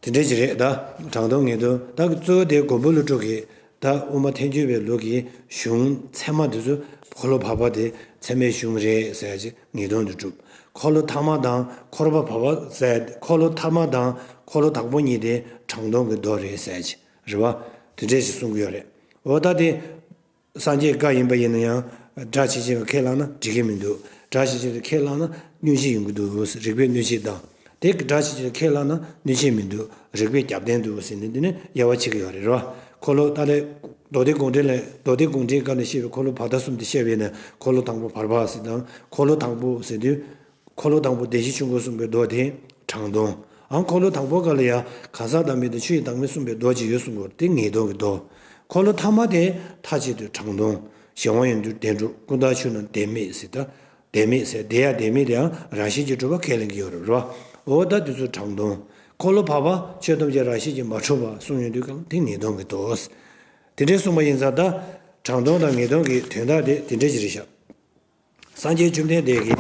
དེ་འདྲ་ཅིག་རེད། ད་དྲང་དོན་ངེས་དོན་ད་གཙོ་བོ་དེ་མགོན་པོ་ཀླུ་སྒྲུབ་ཀྱི་ ད་དབུ་མ་ཐལ་འགྱུར་བའི་ལུགས་ཀྱི་གཞུང་ཚད་མ་དེ་ཚོ་འཁོར་ལོ་བར་པ་དེ་ཚད་མའི་གཞུང་རེད་ཟེར་ཡ་ཅིག་ངེས་དོན་དུ་གྲུབ། འཁོར་ལོ་ཐ་མ་དང་འཁོར་བ་བར་པ་ཟེར་འཁོར་ལོ་ཐ་མ་དང་འཁོར་ལོ་དང་པོ་གཉིས་དེ་དྲང་དོན་གྱི་མདོ་རེད་ཟེར་ཡ་ཅིག་རེད་བ། དེ་འདྲས་ཞིག་གསུང་གི་ཡོད་རེད། འོ་ད་དེ། སངས་རྒྱས་བཀའ་ཡིན་པ་ཡིན་ན་ཡང་། སྒྲ་ཇི་བཞིན་པ་ཁས་བླངས་ན་འགྲིག་གི་མི་འདུག་སྒྲ་ཇི་བཞིན་པ་ཁས་བླངས་ན་གནོད་བྱེད་ཡོང་གི་འདུག་རིགས་པས་གནོད་བྱེད་དང་། དེ་གི་སྒྲ་ཇི་བཞིན་པ་ཁས་བླངས་ན་གནོད་བྱེད་མི་འདུག་རིགས་པས་རྒྱབ་རྟེན་འདུག་ཟེར་ནས་འདི་ནི་དབྱེ་བ་ཕྱེ་གི་ཡོད་རེད་རོ། འཁོར་ལོ་ད་ལྟ་མདོ་སྡེ་དགོངས་འགྲེལ་ལས་མདོ་སྡེ་དགོངས་འགྲེལ་སྐབས་ནས་བཤད་པའི་འཁོར་ལོ་བར་དོ་གསུམ་དེ་བཤད་པ་ཡིན་ན་འཁོར་ལོ་དང་པོ་བར་པ་ཟེར་དང་འཁོར་ལོ་དང་པོ་ཟེར་དུས། འཁོར་ལོ་དང་པོ་བདེན་བཞི་ཆོས་འཁོར་གསུམ་པའི་མདོ་དེ་དྲང་དོན། ཨང་འཁོར་ལོ་དང་པོ་ག་ལ་ཡ་གང་ཟག་བདག་མེད་དང་ཆོས་ཀྱི་བདག་མེད་གསུམ་པའི་མདོ་ཅིག་ཡོད་གསུང་གོ་དེ་ངེས་དོན་གྱི་མདོ། འཁོར་ལོ་ཐ་མ་དེ་མཐའ་གཅིག་ཏུ་དྲང་དོན། གཞན་དབང་ཡོད་དུས་བདེན་གྲུབ་ཀུན་བཏགས་ཆོས་རྣམས་བདེན་མེད་ཟེར་ད། བདེན་མེད་ཟེར་བདེན་ཡང་བདེན་མེད་དེའང་རང་བཞིན་གྱིས་གྲུབ་པ་ཁས་ལེན་གྱི་ཡོད་རེད་རོ། འོ་ད་དེ་ཚོ་དྲང་དོན། འཁོར་ལོ་བར་པ་ཆོས་ཐམས་ཅད་རང་བཞིན་གྱིས་མ་གྲུབ་པ་གསུང་ཡོང་དུས་གང་དེ་ངེས་དོན་གྱི་མདོ། དེ་འདྲའི་གསུངས་པ་ཡིན་ཙང་ད། དྲང་དོན་དང་ངེས་དོན་གྱི་དོན་དག་དེ་དེ་འདྲའི་ཅིག་རེད་ཤག་སངས་རྒྱས་བཅོམ་ལྡན་འདས་ཀྱིས་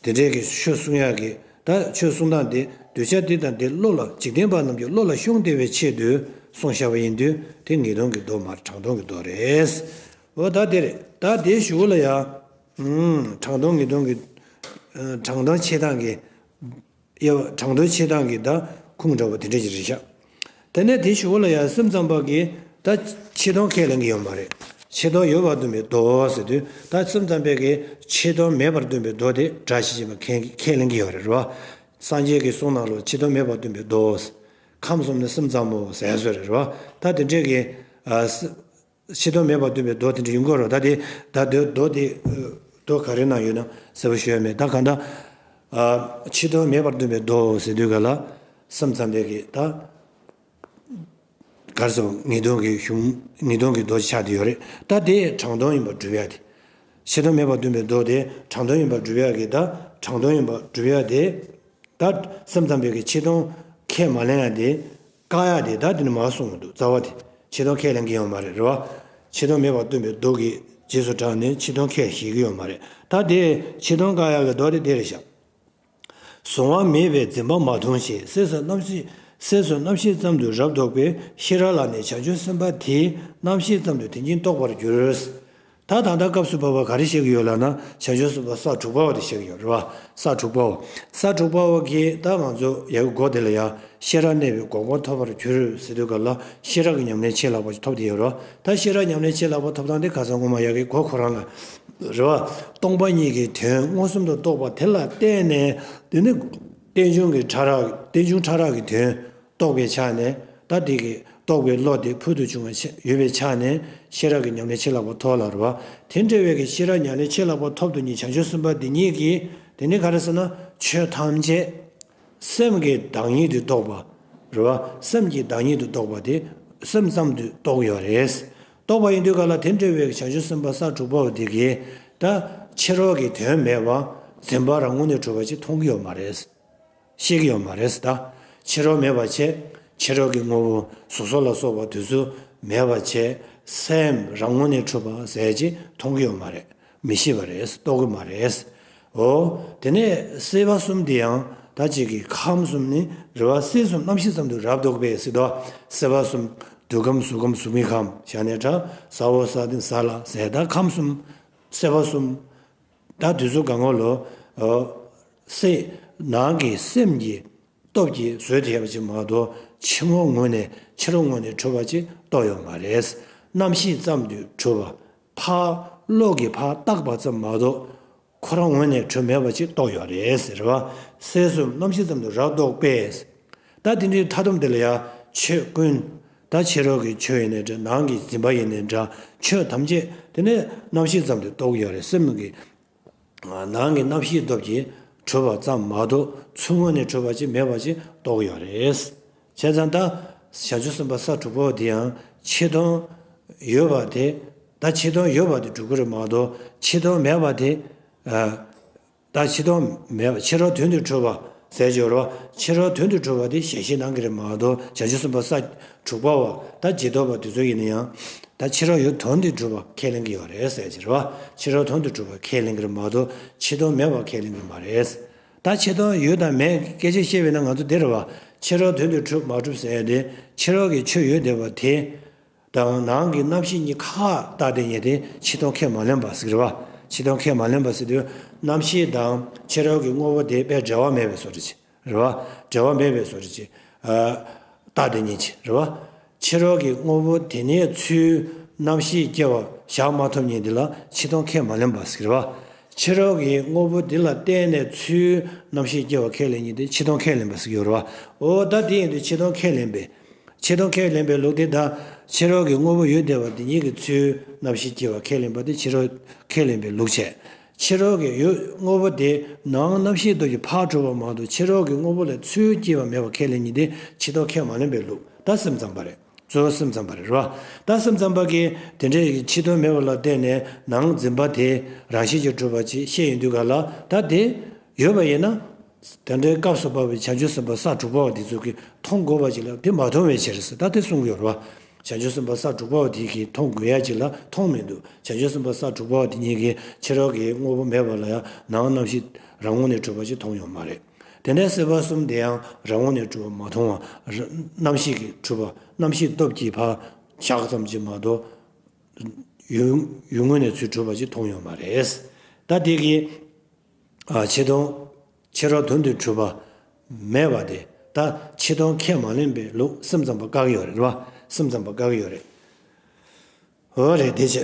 དེ་འདྲའི་གི་ཆོས་གསུང་ཡག་གི་ད་ཆོས་གསུང་སྟངས་དེ་གདུལ་བྱ་འདི་དང་འདི་བློ་ལ་འཇིག་རྟེན་པ་རྣམས་ཀྱི་བློ་ལ་ཤོང་བདེ་བའི་ཆེད་དུ་གསུངས་བཞག་པ་ཡིན་དུས་དེ་ངེས་དོན་གྱི་མདོ་མ་རེད་དྲང་དོན་གྱི་མདོ་རེད། འོ་ད་དེ་རེད་ད་དེའི་གཞུག་ལ་ཡང་དྲང་དོན་ངེས་དོན་གྱི་དྲང་དོན་ཕྱེ་སྟངས་ཀྱི་དབྱེ་བ་དྲང་དོན་ཕྱེ་སྟངས་ཀྱི་ད་ཁུངས་འདྲ་བོ་དེ་འདྲ་ཞིག་རེད་ཤག་དེ་ནས་དེའི་གཞུག་ལ་ཡང་སེམས་ཙམ་པ་གིས་ད་ཕྱི་དོན་ཁས་ལེན་གྱི་ཡོད་མ་རེད། ཕྱི་དོན་ཡོད་པར་སྟོན་པའི་མདོ་ཟེར་དུས་ད་སེམས་ཙམ་པས་ཀྱིས་ཕྱི་དོན་མེད་པར་སྟོན་པའི་མདོ་དེ་སྒྲ་ཇི་བཞིན་པ་ཁས་ཁས་ལེན་གྱི་ཡོད་རེད་རོ། སངས་རྒྱས་ཀྱི་གསུང་ནང་ལ་ཕྱི་དོན་མེད་པར་སྟོན་པའི་མདོ། ཁམས་གསུམ་ནི་སེམས་ཙམ་མོ་ཟེར་བཟོ་རེད་རོ། ད་དེ་འདྲས་ཀྱི་ཨ། ཕྱི་དོན་མེད་པར་སྟོན་པའི་མདོ་དེ་འདྲ་ཡོང་གི་རེད་ད་དེ་ད་མདོ་མདོ་དེ་མདོ་ག་རེ་ནང་ཡོད་ན་གསལ་པོ་ཞུ་ཡ་མེད་ད་གང་ལྟར། ཕྱི་དོན་མེད་པར་སྟོན་པའི་མདོ་ཟེར་དུས་ག་ལ་སེམས་ཙམ་པའི་གི་ད་གར་སོང་ངེས་དོན་གྱི་གཞུང་ངེས་དོན་གྱི་མདོ་ཆགས་བསྡད་ཡོད་རེད་ད་དེ་དྲང་དོན་ཡིན་པར་སྒྲུབ་ཡ་དེ། ཕྱི་དོན་མེད་པར་སྟོན་པའི་མདོ་དེ་དྲང་དོན་ཡིན་པར་སྒྲུབ་ཡ་གི་ད་དྲང་དོན་ཡིན་པར་སྒྲུབ་ཡ་དེ། ད་སེམས་ཙམ་པའི་གི་ཕྱི་དོན་ཁས་མ་ལེན་ཡ་དེ། བཀག་ཡ་དེ་ད་དེ་ནི་མ་གསུངས་འདུག་རྩ་བ་དེ་ཕྱི་དོན་ཁས་ལེན་གྱི་ཡོད་མ་རེད་རེད་བ། ཕྱི་དོན་མེད་པར་སྟོན་པའི་མདོ་གི་རྗེས་སུ་འབྲངས་ནས་ཕྱི་དོན་ཁས་ཞེན་གྱི་ཡོད་མ་རེད་ད་དེ་ཕྱི་དོན་བཀག་ཡ་གི་མདོ་དེ་དེ་རེད་ཤག་གཟུང་བ་མེད་པའི་འཛིན་པ་མ་མཐོང་ཞིང་སེམས་སུ་རྣམ་ཤེས་སེམས་སུ་རྣམ་ཤེས་ཙམ་དུ་རབ་རྟོག་པའི་ཤེས་རབ་ལ་ནི་བྱང་ཆུབ་སེམས་དཔའ་དེས་རྣམ་ཤེས་ཙམ་དུ་དེ་ཉིད་རྟོགས་པར་འགྱུར། ད་ད་ལྟ་སྐབས་སུ་བབ་པ་ག་རེ་བཤད་ཀྱི་ཡོད་ལབ་ན་བྱང་ཆུབ་སེམས་དཔའ་ས་དྲུག་པ་བ་དེ་བཤད་ཀྱི་ཡོད་རེད་བ། ས་དྲུག་པ་བ། ས་དྲུག་པ་བ་གིས་ད་ང་ཚོ་ཡ་གི་མགོ་དེ་ལ་ཡ་ཤེས་རབ་གནས་པའི་གོ་འཕང་ཐོབ་པར་འགྱུར་ཟེར་དུས་སྐབས་ལ་ཤེས་རབ་ཀྱི་ཉམས་ལེན་ཆེས་ལྷག་པ་ཞིག་ཐོབ་བསྡད་ཡོད་རེད་བ། ད་ཤེས་རབ་ཉམས་ལེན་ཆེས་ལྷག་པ་ཐོབ་སྟངས་དེ་ཁ་སང་སྔོན་མ་ཡ་གི་མགོ་ཁོ་རང་ལ་རེད་བ། སྟོང་པ་ཉིད་ཀྱི་དོན་མངོན་སུམ་དུ་རྟོགས་པ་དེ་ལ་བརྟེན་ནས་དེ་ནི་རྟེན་འབྱུང་གི་ཕྲ་རགས་རྟེན་འབྱུང་ཕྲ་རགས་ཀྱི་དོན། རྟོགས་པའི་ཆ་ནས་ད་དེ་གི་རྟོགས་པའི་བློ་དེ་ཕུལ་དུ་བྱུང་བ་ཆ་ཡོད་པའི་ཆ་ནས་ཤེས་རབ་ཀྱི་ཉམས་ལེན་ཆེས་ལྷག་པ་ཐོབ་ལ་རེད་བ། དེ་འདྲ་བའི་གི་ཤེས་རབ་ཉམས་ལེན་ཆེས་ལྷག་པ་ཐོབ་དུ་ནི་བྱང་ཆུབ་སེམས་དཔའ་འདི་ཉིད་ཀྱིས་དེ་ནི་ག་རེ་ཟེར་ན་ཆོས་ཐམས་ཅད་སེམས་ཀྱི་བདག་ཉིད་དུ་རྟོགས་པ་རེད་བ། སེམས་ཀྱི་བདག་ཉིད་དུ་རྟོགས་པ་དེ་སེམས་ཙམ་དུ་རྟོགས་ཡོད་རེད། རྟོགས་པ་ཡིན་དུས་ག་ལ་དེ་འདྲ་བའི་བྱང་ཆུབ་སེམས་དཔའ་ས་དྲུག་པ་བ་དེ་གིས་ད་ཕྱི་རོལ་གྱི་དོན་མེད་པ་འཛིན་པ་རང་ངོས་ནས་གྲུབ་པ་ཅིག་མཐོང་གི་ཡོད་མ་རེད། ཤེས་ཀྱི་ཡོད་མ་རེད་ད། ཕྱི་རོལ་མེད་པ་བྱས། ཕྱི་རོལ་གྱི་དངོས་པོ་གཟུགས་སོགས་ལ་སོགས་པ་དེ་ཚོ་མེད་པ་བྱས། སེམས་རང་ངོས་ནས་གྲུབ་པ་ཟེར་ཅིག་མཐོང་གི་ཡོད་མ་རེད། མི་ཤེས་པ་རེད། རྟོགས་ཀྱི་མ་རེད། འོ། དེ་ནས་སྲིད་པ་གསུམ་དེ་ཡང་ད་ཅིག་གི་ཁམས་གསུམ་ནི་རེད་བ། སྲིད་གསུམ་རྣམ་ཤེས་ཙམ་དུ་རབ་རྟོག་པས་ཟེར་དོ། སྲིད་པ་གསུམ། འདོད་ཁམས་གཟུགས་ཁམས་གཟུགས་མེད་ཁམས་བྱས་ནས་ད་ས་འོག་ས་སྟེང་ས་བླ་ཟེར་ད་ཁམས་གསུམ། སྲིད་པ་གསུམ། ད་དུས་ཚོད་གང་གོ་ལོ། སེ། ནང་གི་སེམས་ཀྱི་སྟོབས་ཀྱིས་བཟོས་ཐེབས་པ་ཅིག་མ་གཏོགས་ཕྱི་ངོ་ངོས་ནས་ཕྱི་རོལ་ངོས་ནས་གྲུབ་པ་ཅིག་རྟོགས་ཡོད་མ་རེད། རྣམ་ཤེས་ཙམ་དུ་གྲུབ་པ། ཕར་བློ་གིས་ཕར་བཏགས་པ་ཙམ་མ་གཏོགས་ཁོ་རང་ངོས་ནས་གྲུབ་མེད་པ་ཅིག་རྟོགས་ཡོད་རེད་ཟེར་བ། སྲིད་གསུམ་རྣམ་ཤེས་ཙམ་དུ་རབ་རྟོག་པས། ད་དེ་འདྲའི་མཐའ་སྡོམ་དེ་ལ་ཡང་ཆོས་ཀུན། ད་ཕྱི་རོལ་གྱི་ཆོས་ཡིན་ནའི་འདྲ་ནང་གི་འཛིན་པ་ཡིན་ནའི་འདྲ་ཆོས་ཐམས་ཅད་དེ་ནས་རྣམ་ཤེས་ཙམ་དུ་རྟོགས་ཡོད་རེད་སེམས་ཀྱི། ནང་གི་རྣམ་ཤེས་སྟོབས་ཀྱིས་གྲུབ་པ་ཙམ་མ་གཏོགས་ཚུར་ངོས་ནས་གྲུབ་པ་ཅིག་མེད་པ་ཅིག་རྟོགས་ཡོད་རེད། བྱས་ཙང་ད་བྱང་ཆུབ་སེམས་དཔའ་ས་དྲུག་པོ་དེ་ཡང་ཕྱི་དོན་ཡོད་པ་དེ། ད་ཕྱི་དོན་ཡོད་པ་དེ་སྒྲུབ་ཀྱི་རེད་མ་གཏོགས་ཕྱི་དོན་མེད་པ་དེ། ད་ཕྱི་དོན་མེད་པ་ཕྱི་རོལ་དོན་དུ་གྲུབ་པ་ཟེར་གྱི་ཡོད་རེད་བ། ཕྱི་རོལ་དོན་དུ་གྲུབ་པ་དེ་ཞལ་བཞེས་གནང་གི་རེད་མ་གཏོགས་བྱང་ཆུབ་སེམས་དཔའ་ས་དྲུག་པ་བ་ད་རྗེས་ཐོབ་པ་དེ་ཚོ་ཡིན་ན་ཡང་། ད་ཕྱི་རོལ་ཡུལ་དོན་དུ་གྲུབ་པ་ཁས་ལེན་གྱི་ཡོད་རེད་ཟེར་གྱི་རེད་བ། ཕྱི་རོལ་དོན་དུ་གྲུབ་པ་ཁས་ལེན་གྱི་རེད་མ་གཏོགས་ཕྱི་དོན་མེད་པ་ཁས་ལེན་གྱི་མ་རེད། ད་ཕྱི་དོན་ཡོད་དང་མེད་སྐད་ཆ་བཤད་པས་ན་ང་ཚོ་འདི་རེད་བ། ཕྱི་རོལ་དོན་དུ་གྲུབ་མ་གྲུབ་ཟེར་ཡ་དེ་ཕྱི་རོལ་གྱི་ཆོས་ཡོད་བསྡད་པ་དེ། ད། དང་ནང་གི་རྣམ་ཤེས་གཉིས་ཁ་བཏགས་དེ་ཉིད་དེ་ཕྱི་མཐོང་ཁས་མ་ལེན་པ་ཟེར་གྱི་རེད་བ། ཕྱི་མཐོང་ཁས་མ་ལེན་པ་ཟེར་དུས་རྣམ་ཤེས་དང་ཕྱི་རོལ་གྱི་དངོས་པོ་དེ་དཔེ་འབྲེལ་བ་མེད་པའི་བཟོ་འདྲ་ཅིག་རེད་བ། འབྲེལ་བ་མེད་པའི་བཟོ་འདྲ་ཅིག་ཨ། བཏགས་དེ་ཉིད་ཅིག་རེད་བ། ཕྱི་རོལ་གྱི་དངོས་པོ་དེ་ནས་ཚུར་རྣམ་ཤེས་སྐྱེ་བ་བཞག་མ་ཐུབ་མཁན་དེ་ལ་ཕྱི་མཐོང་ཁས་མ་ལེན་པ་ཟེར་གྱི་རེད་བ། ཕྱི་རོལ་གྱི་དངོས་པོ་དེ་ལ་བརྟེན་ནས་ཚུར་རྣམ་ཤེས་སྐྱེ་བ་ཁས་ལེན་མཁན་དེ་ཕྱི་མཐོང་ཁས་ལེན་པ་ཟེར་གྱི་ཡོད་རེད་བ། འོ་ད་དེ་ཡིན་དུས་ཕྱི་མཐོང་ཁས་ལེན་པའི། ཕྱི་མཐོང་ཁས་ལེན་པའི་ལུགས་དེ་ད། ཕྱི་རོལ་གྱི་དངོས་པོ་ཡོད་བསྡད་པ་དེ་ཉིད་ཀྱིས་ཚུར་རྣམ་ཤེས་སྐྱེ་བ་ཁས་ལེན་པ་དེ་ཕྱི་རོལ་ཁས་ལེན་པའི་ལུགས་བྱས། ཕྱི་རོལ་གྱི་ཡོད་དངོས་པོ་དེ་ནང་རྣམ་ཤེས་སྟོབས་ཀྱིས་ཕར་གྲུབ་པ་མ་གཏོགས་ཕྱི་རོལ་གྱི་དངོས་པོ་ལས་ཚུར་སྐྱེས་པ་མེད་པ་ཁས་ལེན་མཁན་དེ་ཕྱི་མཐོང་ཁས་མ་ལེན་པའི་ལུགས། ད་སེམས་ཙམ་པ་རེད། གཙོ་བོ་སེམས་ཙམ་པ་རེད་རོ། ད་སེམས་ཙམ་པ་གིས་དེ་འདྲའི་ཕྱི་དོན་མེད་པ་ལ་བརྟེན་ནས་ནང་འཛིན་པ་དེ་རང་བཞིན་གྱིས་གྲུབ་པ་ཅིག་བཤད་ཡོང་དུས་ག་ལ་ད་དེ་ཡོད་པ་ཡིན་ན། དེ་འདྲའི་སྐབས་སུ་བབས་པའི་བྱང་ཆུབ་སེམས་དཔའ་ས་དྲུག་པ་བ་དེ་ཚོ་གིས་མཐོང་དགོས་པ་ཅིག་ལ་དེ་མ་མཐོང་བའི་ཕྱིར་ཟེར་ད་དེ་གསུང་གི་ཡོད་རེད་བ། བྱང་ཆུབ་སེམས་དཔའ་ས་དྲུག་པ་བ་དེ་གིས་མཐོང་དགོས་ཡ་ཅིག་ལ་མཐོང་མི་འདུག་བྱང་ཆུབ་སེམས་དཔའ་ས་དྲུག་པ་བ་དེ་ཉིད་ཀྱིས་ཕྱི་རོལ་གྱི་དངོས་པོ་མེད་པ་ལ་ཡང་ནང་རྣམ་ཤེས་རང་ངོས་ནས་གྲུབ་པ་ཅིག་མཐོང་ཡོད་མ་རེད། དེ་ནས་སྲིད་པ་གསུམ་དེ་ཡང་རང་ངོས་ནས་གྲུབ་པ་མ་མཐོང་བ། ར་རྣམ་ཤེས་ཀྱིས་གྲུབ་པ་རྣམ་ཤེས་སྟོབས་ཀྱིས་ཕར་བཞག་ཙམ་ཅིག་མ་གཏོགས། ཡུལ་ཡུལ་ངོས་ནས་ཚུར་གྲུབ་པ་ཅིག་མཐོང་ཡོད་མ་རེད། ད་དེ་གི་ཨ་ཕྱི་མཐོང་། ཕྱི་རོལ་དོན་དུ་གྲུབ་པ་མེད་པ་དེ་ད་ཕྱི་མཐོང་ཁས་མ་ལེན་པའི་ལུགས་སེམས་ཙམ་པ་བཀག་གི་ཡོད་རེད་རེད་བ། སེམས་ཙམ་པ་བཀག་གི་ཡོད་རེད། འོ་རེད་དེ་ཕྱི་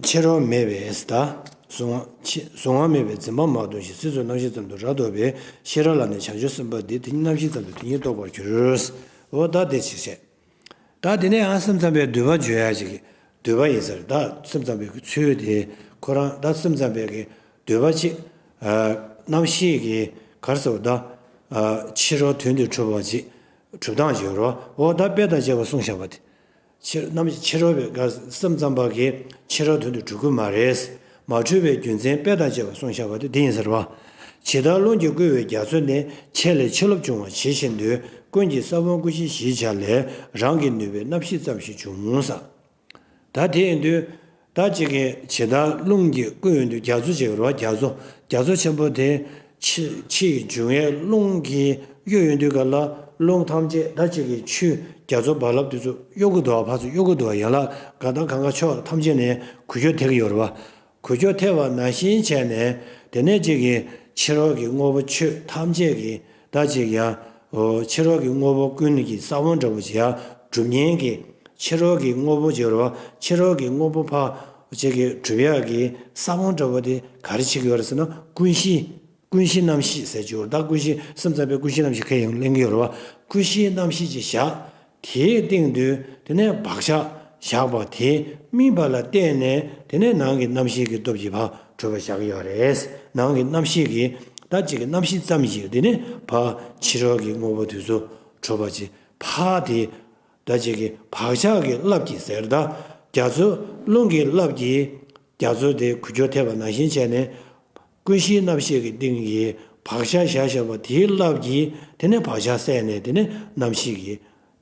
ཕྱི་རོལ་མེད་པས་ད། གཟུང་བ་ཕྱི་གཟུང་བ་མེད་པའི་འཛིན་པ་མ་མཐོང་ཞིང་སྲིད་གསུམ་རྣམ་ཤེས་ཙམ་དུ་རབ་རྟོག་པའི་ཤེས་རབ་ལ་ནི་བྱང་ཆུབ་སེམས་དཔའ་འདི་དེ་ཉིད་རྣམ་ཤེས་ཙམ་དུ་དེ་ཉིད་རྟོགས་པར་འགྱུར། འོ་ད་དེ་ཅིག་བྱས། ད་དེ་ནས་ཡང་སེམས་ཙམ་པའི་འདུས་པ་བརྗོད་ཡ་ཅིག་འདུས་པ་ཡིན་ཟེར་ད་སེམས་ཙམ་པའི་གི་ཚུལ་དེ་ཁོ་རང་ད་སེམས་ཙམ་པའི་གི་འདུས་པ་ཅིག་ཨ་རྣམ་ཤེས་ཀྱི་གར་སོགས་ད་ཨ་ཕྱི་རོལ་དོན་དུ་གྲུབ་པ་ཅིག་གྲུབ་སྟངས་ཡོད་རོ། འོ་ད་དཔེ་དང་བཅས་པ་གསུངས་བཞག་པ་དེ། ཕྱི་རྣམ་ཕྱི་རོལ་པའི་གར་སེམས་ཙམ་པ་གི་ཕྱི་རོལ་དོན་དུ་གྲུབ་ཀྱི་མ་རེད། མ་གྲུབ་པའི་རྒྱུ་མཚན་དཔེ་དང་བཅས་པ་གསུངས་བཞག་པ་དེ་འདི་ཡིན་ཟེར་བ། ཇི་ལྟར་རླུང་གིས་བསྐུལ་བའི་རྒྱ་མཚོ་ནི་ཆེ་ལས་ཆེ་རླབས་འབྱུང་བ་ཇི་བཞིན་དུ་ཀུན་གྱི་ས་བོན་ཀུན་གཞི་ཞེས་བྱ་ལས་རང་གི་ནུས་པའི་རྣམ་ཤེས་ཙམ་ཞིག་འབྱུང་ས། ད་དེ་ཡིན་དུས་ད་ཅིག་གིས་ཇི་ལྟར་རླུང་གིས་བསྐུལ་ཡོང་དུས་རྒྱ་མཚོ་ཅིག་ཡོད་རེད་བ། རྒྱ་མཚོ་རྒྱ་མཚོ་ཆེན་པོ་དེ་ཕྱི་ཕྱི་ཡི་འབྱུང་བའི་རླུང་གིས་གཡོ་ཡོང་དུས་ག་ལ་རླུང་ཐམས་ཅད་ད་ཅིག་གིས་ཆུ་རྒྱ་མཚོ་རྦ་རླབས་དེ་ཚོ་གཡོ་གི་འདུག་བ། ཕར་ཚུར་གཡོ་གི་འདུག་བ། ཡན་ལག་ག་ད་གང་ག་ཕྱོགས་ཐམས་ཅད་ནས་འགུལ་སྐྱོད་ཐེབས་ཀྱི་ཡོད་རེད་བ། འགུལ་སྐྱོད་ཐེབས་པ་ནང་བཞིན་བྱས་ནས་དེ་ནས་ཅིག་གིས་ཕྱི་རོལ་གྱི་དངོས་པོ་ཆོས་ཐམས་ཅད་ཀྱི་ད་ཅིག་ཡང་ཕྱི་རོལ་གྱི་དངོས་པོ་ཀུན་གྱི་ས་བོན་འདྲ་བོ་ཅིག་ཡང་གྲུབ་མཁན་གྱི་ཕྱི་རོལ་གྱི་དངོས་པོ་ཅིག་ཡོད་རེད་བ། ཕྱི་རོལ་གྱི་དངོས་པོ་ཕར་ཅིག་གིས་གྲུབ་ཡག་གི་ས་བོན་འདྲ་བོ་དེ་ག་རེ་བྱེད་ཀྱི་ཡོད་རེད་ཟེར་ན་ཀུན་གཞི། ཀུན་གཞི་རྣམ་ཤེས་ཟེར་གྱི་ཡོད་རེད། ད་ཀུན་གཞི་སེམས་ཙམ་པའི་ཀུན་གཞི་རྣམ་ཤེས་ཁས་ཡང་ལེན་གྱི་ཡོད་རེད་བ། ཀུན་གཞིའི་རྣམ་ཤེས་ཅིག་བཞག་དེའི་སྟེང་དུ་དེ་ནས་བག་ཆགས་བཞག་པ་དེ་སྨིན་པ་ལ་བརྟེན་ནས་དེ་ནས་ནང་གི་རྣམ་ཤེས་ཀྱི་སྟོབས་ཀྱིས་ཕར་གྲུབ་པ་བཞག་གི་ཡོད་རེད། ནང་གི་རྣམ་ཤེས་ཀྱི་ད་ཅིག་གི་རྣམ་ཤེས་ཙམ་ཞིག་དེ་ནས་ཕར་ཕྱི་རོལ་གྱི་དངོས་པོ་དེ་ཚོ་གྲུབ་པ་ཅིག་ཕར་དེ་ད་ཅིག་གི་བག་ཆགས་ཀྱི་རླབས་ཀྱིས་ཟེར། ད་རྒྱ་མཚོ་རླུང་གི་རླབས་ཀྱིས་རྒྱ་མཚོ་དེ་འགུལ་སྐྱོད་ཐེབས་པ་ནང་བཞིན་བྱས་ནས། ཀུན་གཞིའི་རྣམ་ཤེས་ཀྱི་སྟེང་གི་བག་ཆགས་བཞག་བཞག་པ་དེའི་རླབས་ཀྱིས་དེ་ནས་བག་ཆགས་སད་ནས་དེ་ནས་རྣམ་ཤེས་ཀྱི་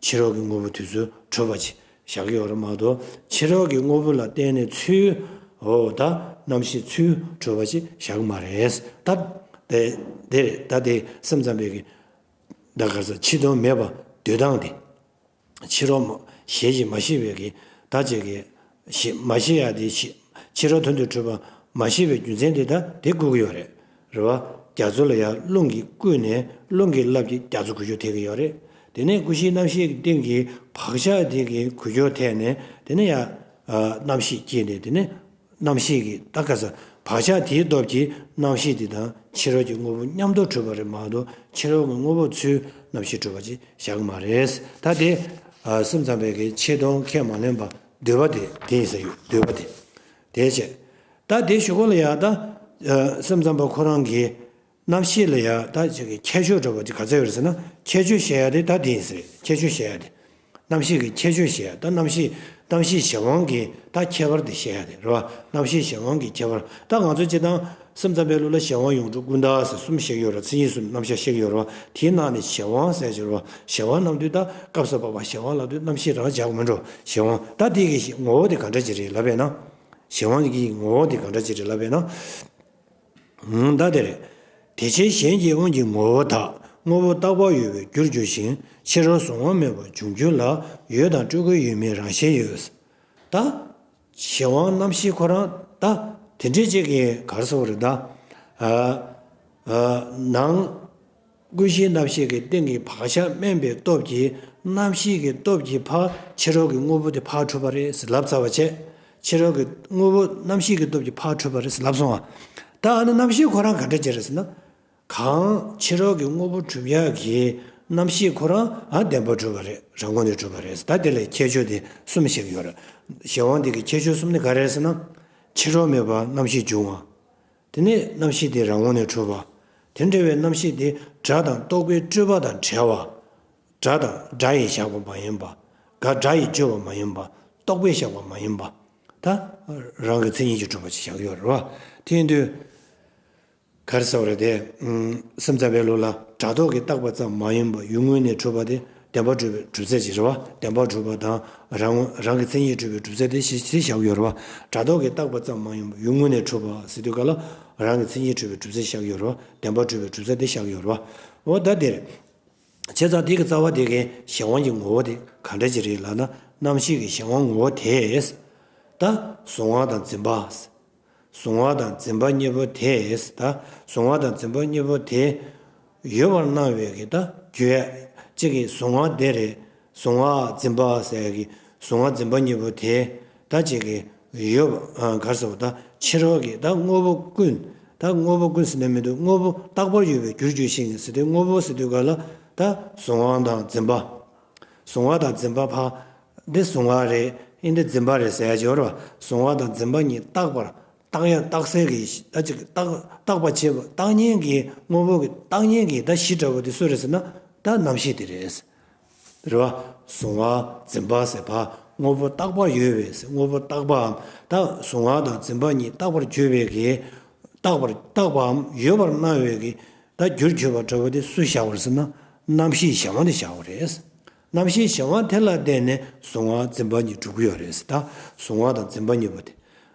ཕྱི་རོལ་གྱི་དངོས་པོ་དེ་ཚོ་གྲུབ་པ་ཅིག་བཞག་གི་ཡོད་རེད་མ་གཏོགས་ཕྱི་རོལ་གྱི་དངོས་པོ་ལ་བརྟེན་ནས་ཚུར་འོ་ད་རྣམ་ཤེས་ཚུར་གྲུབ་པ་ཅིག་བཞག་གི་མ་རེད། ད་དེ་དེ་རེད། ད་དེ་སེམས་ཙམ་པའི་གི་ད་ག་ས་ཕྱི་དོན་མེད་པ་འདོད་སྟངས་དེ། ཕྱི་རོལ་མ་ཞེས་ཀྱི་མ་ཤེས་པའི་གི་ད་ཅིག་གི་ཞེས་མ་ཤེས་ཡ་དེ་ཞེས་ཕྱི་རོལ་དོན་དུ་གྲུབ་པ་མ་ཤེས་པའི་རྒྱུ་མཚན་དེ་ད་དེ་བསྐུལ་གྱི་ཡོད་རེད། རེད་བ། རྒྱ་མཚོ་ལ་ཡ་རླུང་གིས་བསྐུལ་ནས་རླུང་གི་རླབས་ཀྱིས་རྒྱ་མཚོ་འགུལ་སྐྱོད་ཐེབས་ཀྱི་ཡོད་རེད། དེ་ནས་ཀུན་གཞིའི་རྣམ་ཤེས་ཀྱི་སྟེང་གི་བག་ཆགས་དེ་གི་འགུལ་སྐྱོད་ཐེབས་ནས་དེ་ནས་ཡ་རྣམ་ཤེས་སྐྱེས་ནས་དེ་ནས། རྣམ་ཤེས་ཀྱི་ད་ག་ས་བག་ཆགས་དེའི་སྟོབས་ཀྱིས་རྣམ་ཤེས་དེ་དང་ཕྱི་རོལ་གྱི་དངོས་པོ་མཉམ་དུ་གྲུབ་པ་རེད་མ་གཏོགས་ཕྱི་རོལ་གྱི་དངོས་པོ་ཚུར་རྣམ་ཤེས་གྲུབ་པ་ཅིག་བཞག་གི་མ་རེད། ད་དེ་སེམས་ཙམ་པའི་གི་ཕྱི་མཐོང་ཁས་མ་ལེན་པ་འདོད་པ་དེ་དེ་ཡིན་ས་ཡོད། འདོད་པ་དེ་དེ་བྱས། ད་དེ་གཞུག་གུ་ལ་ཡང་ད་སེམས་ཙམ་པ་ཁོ་རང་གིས། རྣམ་ཤེས་ལ་ཡང་ད་ཅིག་གི་ཁྱད་ཆོས་འདྲ་པོ་ཅིག་ག་ཚད་ཡོད་རེད་ཟེར་ན་ཁྱད་ཆོས་བཤད་ཡ་དེ་ད་དེ་ཡིན་ཟེར། ཁྱད་ཆོས་བཤད་ཡ་དེ། རྣམ་ཤེས་ཀྱི་ཁྱད་ཆོས་བཤད་ཡ་ད་རྣམ་ཤེས་རྣམ་ཤེས་གཞན་དབང་གི་ད་ཁྱད་པར་དེ་བཤད་ཡ་དེ་རེད་བ། རྣམ་ཤེས་གཞན་དབང་གི་ཁྱད་པར་ད་ང་ཚོ་སྤྱིར་བཏང་སེམས་ཙམ་པའི་ལུགས་ལ་གཞན་དབང་ཡོངས་གྲུབ་ཀུན་བཏགས་ཟེར་གསུམ་བཤད་ཀྱི་ཡོད་རེད། མཚན་ཉིད་གསུམ་རྣམ་གཞག་བཤད་ཀྱི་ཡོད་རེད་བ། དེའི་ནང་ནས་གཞན་དབང་ཟེར་གྱི་རེད་བ། གཞན་དབང་རྣམས་དུས་ད་སྐབས་སུ་བབ་པ་གཞན་དབང་ལབ་དུས་རྣམ་ཤེས་རང་བཞག་མི་འགྲོ། གཞན་དབང་ད་དེ་གི་ངོ་བོ་དེ་ག་འདྲ་ཅིག་རེད་ལབ་པས་ན། གཞན་དབང་གི་ངོ་བོ་དེ་ག་འདྲ་ཅིག་རེད་ལབ་པས་ན། ད་དེ་རེད། དེ་ཕྱིར་གཞན་གྱི་དབང་གི་ངོ་བོ་དག་དངོས་པོ་རྟག་པར་ཡོད་པའི་རྒྱུར་འགྱུར་ཞིང་ཕྱི་རོལ་གཟུང་བ་མེད་པར་འབྱུང་འགྱུར་ལ་ཡོད་དང་སྤྲོས་ཀྱི་ཡོད་མེད་རང་བཞིན་ཡོད། ད་གཞན་དབང་རྣམ་ཤེས་ཁོ་རང་ད་དེ་འདྲའི་ཅིག་གི་ག་རེ་ཟེར་དགོས་རེད་ད། ཨ་ཨ་ནང་ཀུན་གཞིའི་རྣམ་ཤེས་ཀྱི་སྟེང་གི་བག་ཆགས་དམན་པའི་སྟོབས་ཀྱིས་རྣམ་ཤེས་ཀྱི་སྟོབས་ཀྱིས་ཕར་ཕྱི་རོལ་གྱི་དངོས་པོ་དེ་ཕར་འཁྲུལ་པ་རེད་ཟེར་ལབ་ཚར་བ་བྱས། ཕྱི་རོལ་གྱི་དངོས་པོ་རྣམ་ཤེས་ཀྱི་སྟོབས་ཀྱིས་ཕར་འཁྲུལ་པ་རེད་ཟེར་ལབ་སོང་ང་། ད་ཨ་ནི་རྣམ་ཤེས་ཁོ་རང་ག་འདྲ་ཅིག་རེད་ཟེར་ན། གང་ཕྱི་རོལ་གྱི་དངོས་པོ་གྲུབ་ཡག་གི་རྣམ་ཤེས་ཁོ་རང་ཨ་བདེན་པར་གྲུབ་པ་རེད། རང་ངོས་ནས་གྲུབ་པ་རེད། ད་དེ་ལ་ཁྱད་ཆོས་དེ་གསུམ་བཤད་ཀྱི་ཡོད་རེད། གཞན་དབང་དེ་གི་ཁྱད་ཆོས་གསུམ་ནི་ག་རེ་རེད་ཟེར་ན། ཕྱི་རོལ་མེད་པར་རྣམ་ཤེས་འབྱུང་བ། དེ་ནས་རྣམ་ཤེས་དེ་རང་ངོས་ནས་གྲུབ་པ། དེ་འདྲ་བའི་རྣམ་ཤེས་དེ་སྒྲ་དང་རྟོག་པའི་སྤྲོས་པ་དང་བྲལ་བ། སྒྲ་དང་སྒྲ་ཡིས་བཞག་པ་མ་ཡིན་པ། དགག་སྒྲ་ཡིས་བརྗོད་པ་མ་ཡིན་པ། རྟོག་པས་བཞག་པ་མ་ཡིན་པ། ད་རང་གི་མཚན་ཉིད་ཀྱིས་གྲུབ་པ་ཅིག་བཞག་ཡོད་རེད་བ། དེ་ཡིན་དུས། ག་རེ་ཟེར་བ་རེད་དེ། སེམས་ཙམ་པའི་ལུགས་ལ་སྒྲ་རྟོག་གིས་བཏགས་པ་ཙམ་མ་ཡིན་པ་ཡུལ་དངོས་ནས་གྲུབ་པ་དེ་བདེན་པར་གྲུབ་པའི་གྲུབ་ཚད་ཅིག་རེད་བ། བདེན་པར་གྲུབ་པ་དང་རང་རང་གི་མཚན་ཉིད་གྲུབ་པའི་གྲུབ་ཚད་དེ་ཞེས་ཞེས་བཞག་ཡོད་རེད་བ། སྒྲ་རྟོག་གིས་བཏགས་པ་ཙམ་མ་ཡིན་པ་ཡུལ་དངོས་ནས་གྲུབ་པ་ཟེར་དུས་ག་ལ་རང་གི་མཚན་ཉིད་གྲུབ་པའི་གྲུབ་ཚད་བཞག་ཡོད་རེད་བ། བདེན་པར་གྲུབ་པའི་གྲུབ་ཚད་དེ་བཞག་ཡོད་རེད་བ། འོ་ད་དེ་རེད། བྱས་ཙང་དེ་གི་རྩ་བ་དེ་གའི་གཞན་དབང་གི་ངོ་བོ་དེ་ག་འདྲ་ཅིག་རེད་ལབ་ན། རྣམ་ཤེས་ཀྱི་གཞན་དབང་ངོ་བོ་དེས། ད་གཟུང་བ་དང་འཛིན་པ། གཟུང་བ་དང་འཛིན་པ་གཉིས་པོ་དེས། ད་གཟུང་བ་དང་འཛིན་པ་གཉིས་པོ་དེ་ཡོད་པར་སྣང་བའི་གི་ད་རྒྱུ་ཡ་གཅིག་གི་གཟུང་བ་དེ་རེད། གཟུང་བ་འཛིན་པ་ཟེར་གི་གཟུང་བ་འཛིན་པ་གཉིས་པོ་དེ་ད་གཅིག་གི་ཡོད་པ་ག་རེ་ཟེར་བ། ད་ཕྱི་རོལ་གྱི་ད་དངོས་པོ་ཀུན། ད་དངོས་པོ་ཀུན་ཟེར་ན་མི་འདུག་དངོས་པོ་རྟག་པར་ཡོད་པའི་རྒྱུར་གྱུར་ཞིང་ཟེར་དུས་དངོས་པོ་ཟེར་དུས་ག་ལ་ད་གཟུང་བ་དང་འཛིན་པ། གཟུང་བ་དང་འཛིན་པ་ཕ། འདི་གཟུང་བ་རེད། ཨེ་འདི་འཛིན་པ་རེད་ཟེར་ཡ་ཅིག་ཡོད་རེད་བ། གཟུང་བ་དང་འཛིན་པ་གཉིས་རྟག་པར་རྟག་ཡ་རྟག་གསལ་གྱི་ད་ཅིག་རྟག་རྟག་པ་བྱེད་པ་རྟག་གཉིས་ཀྱི་དངོས་པོ་གི་རྟག་གཉིས་ཀྱི་ད་གཞི་འདྲ་བོ་དེ་སུ་རེད་ཟེར་ན་ད་རྣམ་ཤེས་དེ་རེད། རེད་བ། གཟུང་བ་འཛིན་པ་ཟེར་བ་དངོས་པོ་རྟག་པར་ཡོད་པའི་དངོས་པོ་རྟག་པའམ་ད་གཟུང་བ་དང་འཛིན་པ་གཉིས་རྟག་པར་གྱུར་པའི་གི་རྟག་པར་རྟག་པའམ་ཡོད་པར་སྣང་བའི་གི་ད་རྒྱུར་གྱུར་པ་འདྲ་བོ་དེ་སུ་བཞག་པ་རེད་ཟེར་ན་རྣམ་ཤེས་གཞན་དབང་དེ་བཞག་པ་རེད། རྣམ་ཤེས་གཞན་དབང་དེ་ལ་བརྟེན་ནས་གཟུང་བ་འཛིན་པ་གཉིས་གྲུབ་ཀྱི་ཡོད་རེད། ད་གཟུང་བ་དང་འཛིན་པ་གཉིས་པོ་དེ།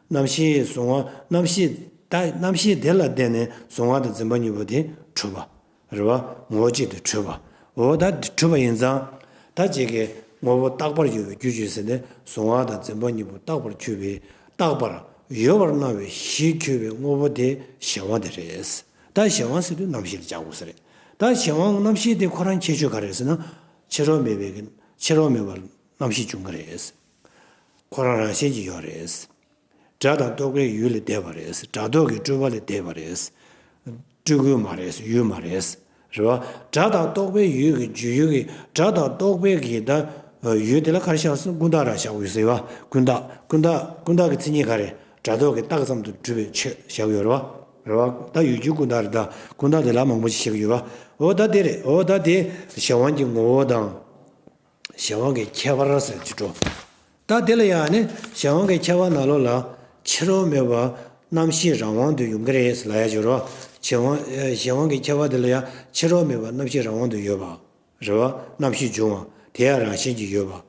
རྣམ་ཤེས་གཟུང་བ་རྣམ་ཤེས་ད་རྣམ་ཤེས་དེ་ལ་བརྟེན་ནས་གཟུང་བ་དང་འཛིན་པ་གཉིས་པོ་དེ་གྲུབ་པ། རེད་བ། ངོ་བོ་གཅིག་ཏུ་གྲུབ་པ། འོ་ད་གྲུབ་པ་ཡིན་ཙང་། ད་གཅིག་གི་དངོས་པོ་རྟག་པར་ཡོད་པའི་རྒྱུར་གྱུར་ཟེར་ནས་གཟུང་བ་དང་འཛིན་པ་གཉིས་པོ་རྟག་པར་གྱུར་པའི་རྟག་པར་ཡོད་པར་སྣང་བའི་གཞིར་གྱུར་པའི་དངོས་པོ་དེ་གཞན་དབང་དེ་རེད། ད་གཞན་དབང་ཟེར་དུས་རྣམ་ཤེས་ལ་བྱ་དགོས་ས་རེད། ད་གཞན་དབང་རྣམ་ཤེས་དེ་ཁོ་རང་ཁྱད་ཆོས་ག་རེ་རེད་ཟེར་ན། ཕྱི་རོལ་མེད་པའི་ཕྱི་རོལ་མེད་པར་རྣམ་ཤེས་འབྱུང་གི་རེད། ཁོ་རང་རང་བཞིན་གྱིས་ཡོད་རེད། སྒྲ་དང་རྟོག་པའི་ཡུལ་ལས་འདས་པ་རེད། སྒྲ་རྟོག་གི་སྤྲོས་པ་ལས་འདས་པ་རེད། སྤྲོས་ཀུན་མ་རེད། ཡུལ་མ་རེད། རེད་བ། སྒྲ་དང་རྟོག་པའི་ཡུལ་གྱི་རྒྱུ་ཡུལ་གྱི་སྒྲ་དང་རྟོག་པའི་གི་ད་ཡུལ་དེ་ལ་ག་རེ་བཞག་ཟེར་ན་ཀུན་བརྟགས་རང་བཞག་ཡོད་ཟེར་བ། ཀུན་བརྟགས་ཀུན་བརྟགས་ཀུན་བརྟགས་ཀྱི་མཚན་ཉིད་ག་རེ། སྒྲ་རྟོག་གི་རྟགས་ཙམ་དུ་གྲུབ་པའི་ཆོས་བཞག་ཡོད་རེད་བ། རེད་བ། ད་ཡུལ་རྒྱུ་ཀུན་བརྟགས་རེད། ད་ཀུན་བརྟགས་དེ་ལ་མང་པོ་ཞིག་བཞག་ཡོད་བ། འོ་ད་དེ་རེད། འོ་ད་དེ་གཞན་དབང་གི་ངོ་བོ་དང་། གཞན་དབང་གི་ཁྱད་པར་ཟེར་གྱི་འགྲོ། ད་དེ་ལ་ཡང་ནི་གཞན་དབང་གི་ཁྱད་པར་ནང་ལོགས་ལ་ཕྱི་རོལ་མེད་པ་རྣམ་ཤེས་རང་དབང་དུ་ཡོང་གི་རེད་ལབ་ཡ་ཅིག་ཡོད་རེད་བ། གཞན་དབང་གཞན་དབང་གི་ཁྱད་པར་དེ་ལ་ཡང་ཕྱི་རོལ་མེད་པ་རྣམ་ཤེས་རང་དབང་དུ་ཡོད་པ། རེད་བ། རྣམ་ཤེས་འབྱུང་བ་དེ་ཡང་རང་བཞིན་གྱིས་ཡོད་པ།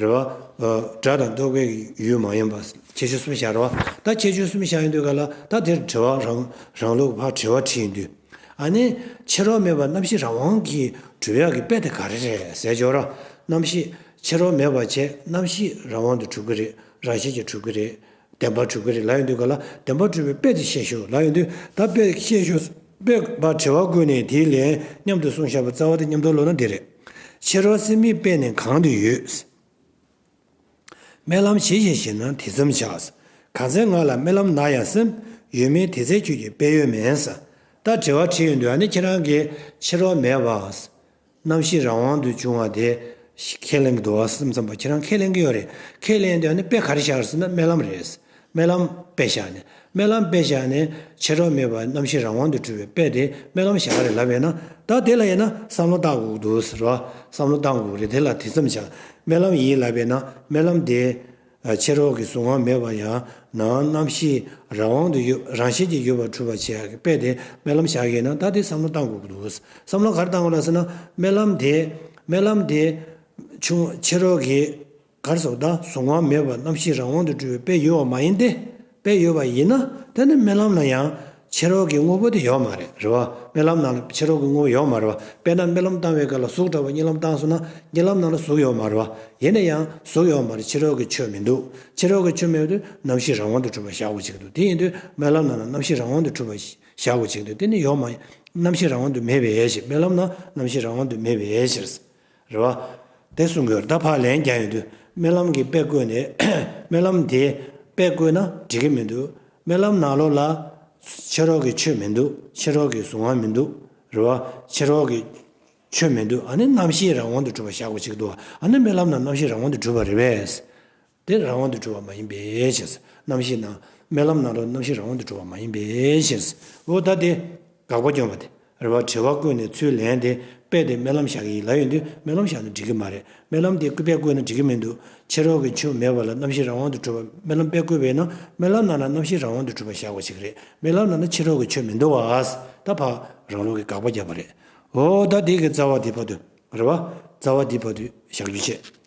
རེད་བ། སྒྲ་དང་རྟོག་པའི་ཡུལ་མ་ཡིན་པ་ཁྱད་ཆོས་གསུམ་བཞག་རེད་བ། ད་ཁྱད་ཆོས་གསུམ་བཞག་ཡོང་དུས་ག་ལ་ད་དེར་དྲི་བ་རང་རང་ལུགས་ཕར་དྲི་བ་དྲིས་ཡོང་དུས། ཨ་ནི། ཕྱི་རོལ་མེད་པ་རྣམ་ཤེས་རང་དབང་གིས་གྲུབ་ཡག་གི་དཔེ་དེ་ག་རེ་རེད་ཟེར་ཅོག་ར། རྣམ་ཤེས་ཕྱི་རོལ་མེད་པ་བྱས་རྣམ་ཤེས་རང་དབང་དུ་གྲུབ་ཀྱི་རེད། རང་བཞིན་གྱིས་གྲུབ་ཀྱི་རེད། བདེན་པར་གྲུབ་ཀྱི་རེད་ལབ་ཡོང་དུས་ག་ལ་བདེན་པར་གྲུབ་པའི་དཔེ་དེ་བཤད་ཤོག་ལབ་ཡོང་དུས་ད་དཔེ་བཤད་ཤོག་དཔེ་བ་དྲི་བ་བཀོད་ནས་དེའི་ལན་མཉམ་དུ་གསུངས་བཞག་པ་རྩ་བ་དེ་མཉམ་དུ་ཀློག་ན་འདི་རེད། ཕྱི་རོལ་སེམས་མེད་པས་ནི་གང་དུ་ཡོད། སྨོན་ལམ་ཇི་བཞིན་ཞིག་ན་དེ་ཙམ་བྱ། གང་ཚེ་ང་ལ་སྨོན་ལམ་ན་ཡང་སེམས། ཡོད་མིན་དེ་ཚེ་ཁྱོད་ཀྱི་དཔེ་ཡོད་མིན་ས། ད་དྲི་བ་དྲིས་ཡོང་དུས་ཨ་ནི་ཁྱེད་རང་གིས་ཕྱི་རོལ་མེད་པ། རྣམ་ཤེས་རང་དབང་དུ་བྱུང་བ་དེ་ཁས་ལེན་གྱི་འདུག་བ་སེམས་ཙམ་པ་ཁྱེད་རང་ཁས་ལེན་གྱི་ཡོད་རེད། ཁས་ལེན་དུས་ཨ་ནི་དཔེ་ག་རེ་བཞག་རེད་ཟེར་ན་སྨོན་ལམ་རེད། སྨོན་ལམ་དཔེ་བཞག་ནས་སྨོན་ལམ་དཔེ་བཞག་ནས་ཕྱི་རོལ་མེད་པ་རྣམ་ཤེས་རང་དབང་དུ་གྲུབ་པའི་དཔེ་དེ་སྨོན་ལམ་བཞག་རེད་ལབ་ཡོད་ན་ད་དེ་ལ་ཡིན་ན་བསམ་བློ་བཏང་དགོས་ཀྱི་འདུག་ཟེར་བ། བསམ་བློ་བཏང་དགོས་ཀྱི་རེད། དེ་ལ་དེ་ཙམ་བྱ། སྨོན་ལམ་ཡིན་ལབ་པས་ན་སྨོན་ལམ་དེ། ཕྱི་རོལ་གྱི་གཟུང་བ་མེད་པ་ཡང་ནང་རྣམ་ཤེས་རང་དབང་དུ་ཡོད་རང་བཞིན་གྱིས་ཡོད་པར་གྲུབ་པ་བྱེད་ཡག་གི་དཔེ་དེ་སྨོན་ལམ་བཞག་ཡིན་ན་ད་དེ་བསམ་བློ་བཏང་དགོས་ཀྱི་འདུག་བསམ་བློ་ག་རེ་བཏང་དགོས་ལ་ཟེར་ན་སྨོན་ལམ་དེ་སྨོན་ལམ་དེ་ཆུང་ཕྱི་རོལ་གྱི་ག་རེ་ཟེར་ད་གཟུང་བ་མེད་པ་རྣམ་ཤེས་རང་དབང་དུ་གྲུབ་པའི་དཔེ་ཡོད་པ་མ་ཡིན་ཏེ་དཔེ་ཡོད་པ་ཡིན་ན་དེ་ནི་སྨོན་ལམ་ལ་ཡང་ ཕྱི་རོལ་གྱི་དངོས་པོ་དེ་ཡོད་མ་རེད། རེད་བ། རྨི་ལམ་ནང་ལ་ཕྱི་རོལ་གྱི་དངོས་པོ་ཡོད་མ་རེད་བ། དཔེར་ན་རྨི་ལམ་བཏང་བའི་སྐབས་ལ་གཟུགས་འདྲ་བ་གཉིད་ལམ་བཏང་སོང་ན་གཉིད་ལམ་ནང་ལ་གཟུགས་ཡོད་མ་རེད་བ། ཡིན་ན་ཡང་གཟུགས་ཡོད་མ་རེད། ཕྱི་རོལ་གྱི་ཆོས་མི་འདུག་ཕྱི་རོལ་གྱི་ཆོས་མེད་དུས་རྣམ་ཤེས་རང་དབང་དུ་གྲུབ་པ་བཞག་དགོས་ཀྱི་འདུག་དེ་ཡིན་དུས་རྨི་ལམ་ནང་ལ་རྣམ་ཤེས་རང་དབང་དུ་གྲུབ་པ་བཞག་དགོས་ཀྱི་འདུག་དེ་ནི་ཡོད་མ་རེད། རྣམ་ཤེས་རང་དབང་དུ་མེད་པའི་ཕྱིར། རྨི་ལམ་ན་རྣམ་ཤེས་རང་དབང་དུ་མེད་པའི་ཕྱིར། རེད་བ། དེ་གསུང་གི་ཡོད། ད་ཕར་ལན་རྒྱག་ཡོང་དུས་རྨི་ལམ་གྱི་དཔེ་བཀོད་ནས་རྨི་ལམ་དེ་དཔེ་བཀོད་ན་འགྲིག་གི་མི་འདུག་རྨི་ལམ་ནང་ལོགས་ལ་ཕྱི་རོལ་གྱི་ཆོས་མི་འདུག་ཕྱི་རོལ་གྱི་གཟུང་བ་མི་འདུག་རེད་བ། ཕྱི་རོལ་གྱི་ཆོས་མི་འདུག་ཨ་ནི་རྣམ་ཤེས་རང་དབང་དུ་གྲུབ་པ་བཞག་དགོས་ཀྱི་འདུག་ཨ་ནི་རྨི་ལམ་ན་རྣམ་ཤེས་རང་དབང་དུ་གྲུབ་པ་རེད་པས། དེ་རང་དབང་དུ་གྲུབ་པ་མ་ཡིན་པའི་ཕྱིར། རྣམ་ཤེས་ནང་རྨི་ལམ་ནང་ལ་རྣམ་ཤེས་རང་དབང་དུ་གྲུབ་པ་མ་ཡིན་པའི་ཕྱིར། འོ་ད་དེ་དགག་པ་སྐྱོན་པ་དེ་རེད་བ། དྲི་བ་བཀོད་ནས་ཚུར་ལན་དེ་དཔེ་དེ་རྨི་ལམ་བཞག་གི་ཡིན་ལབ་ཡོང་དུས་རྨི་ལམ་བཞག་ན་འགྲིག་གི་མ་རེད། རྨི་ལམ་དེ་དཔེ་བཀོད་ན་འགྲིག་གི་མི་འདུག་ཕྱི་རོལ་གྱི་ཆོས་མེད་པ་ལ་རྣམ་ཤེས་རང་དབང་དུ་གྲུབ་པ། རྨི་ལམ་དཔེ་བཀོད་པས་ན་རྨི་ལམ་ནང་ལ་རྣམ་ཤེས་རང་དབང་དུ་གྲུབ་པ་བཞག་དགོས་ཞིག་རེད། རྨི་ལམ་ནང་ལ་ཕྱི་རོལ་གྱི་ཆོས་མི་འདུག་བ། ད་ཕར་རང་ལུགས་ཀྱི་དགག་པ་བརྒྱབ་པ་རེད། འོ་ད་དེ་གི་རྩ་བ་དེ་བར་དུ་རེད་བ། རྩ་བ་དེ་བར་དུ་བཞག་རྒྱུ་བྱས།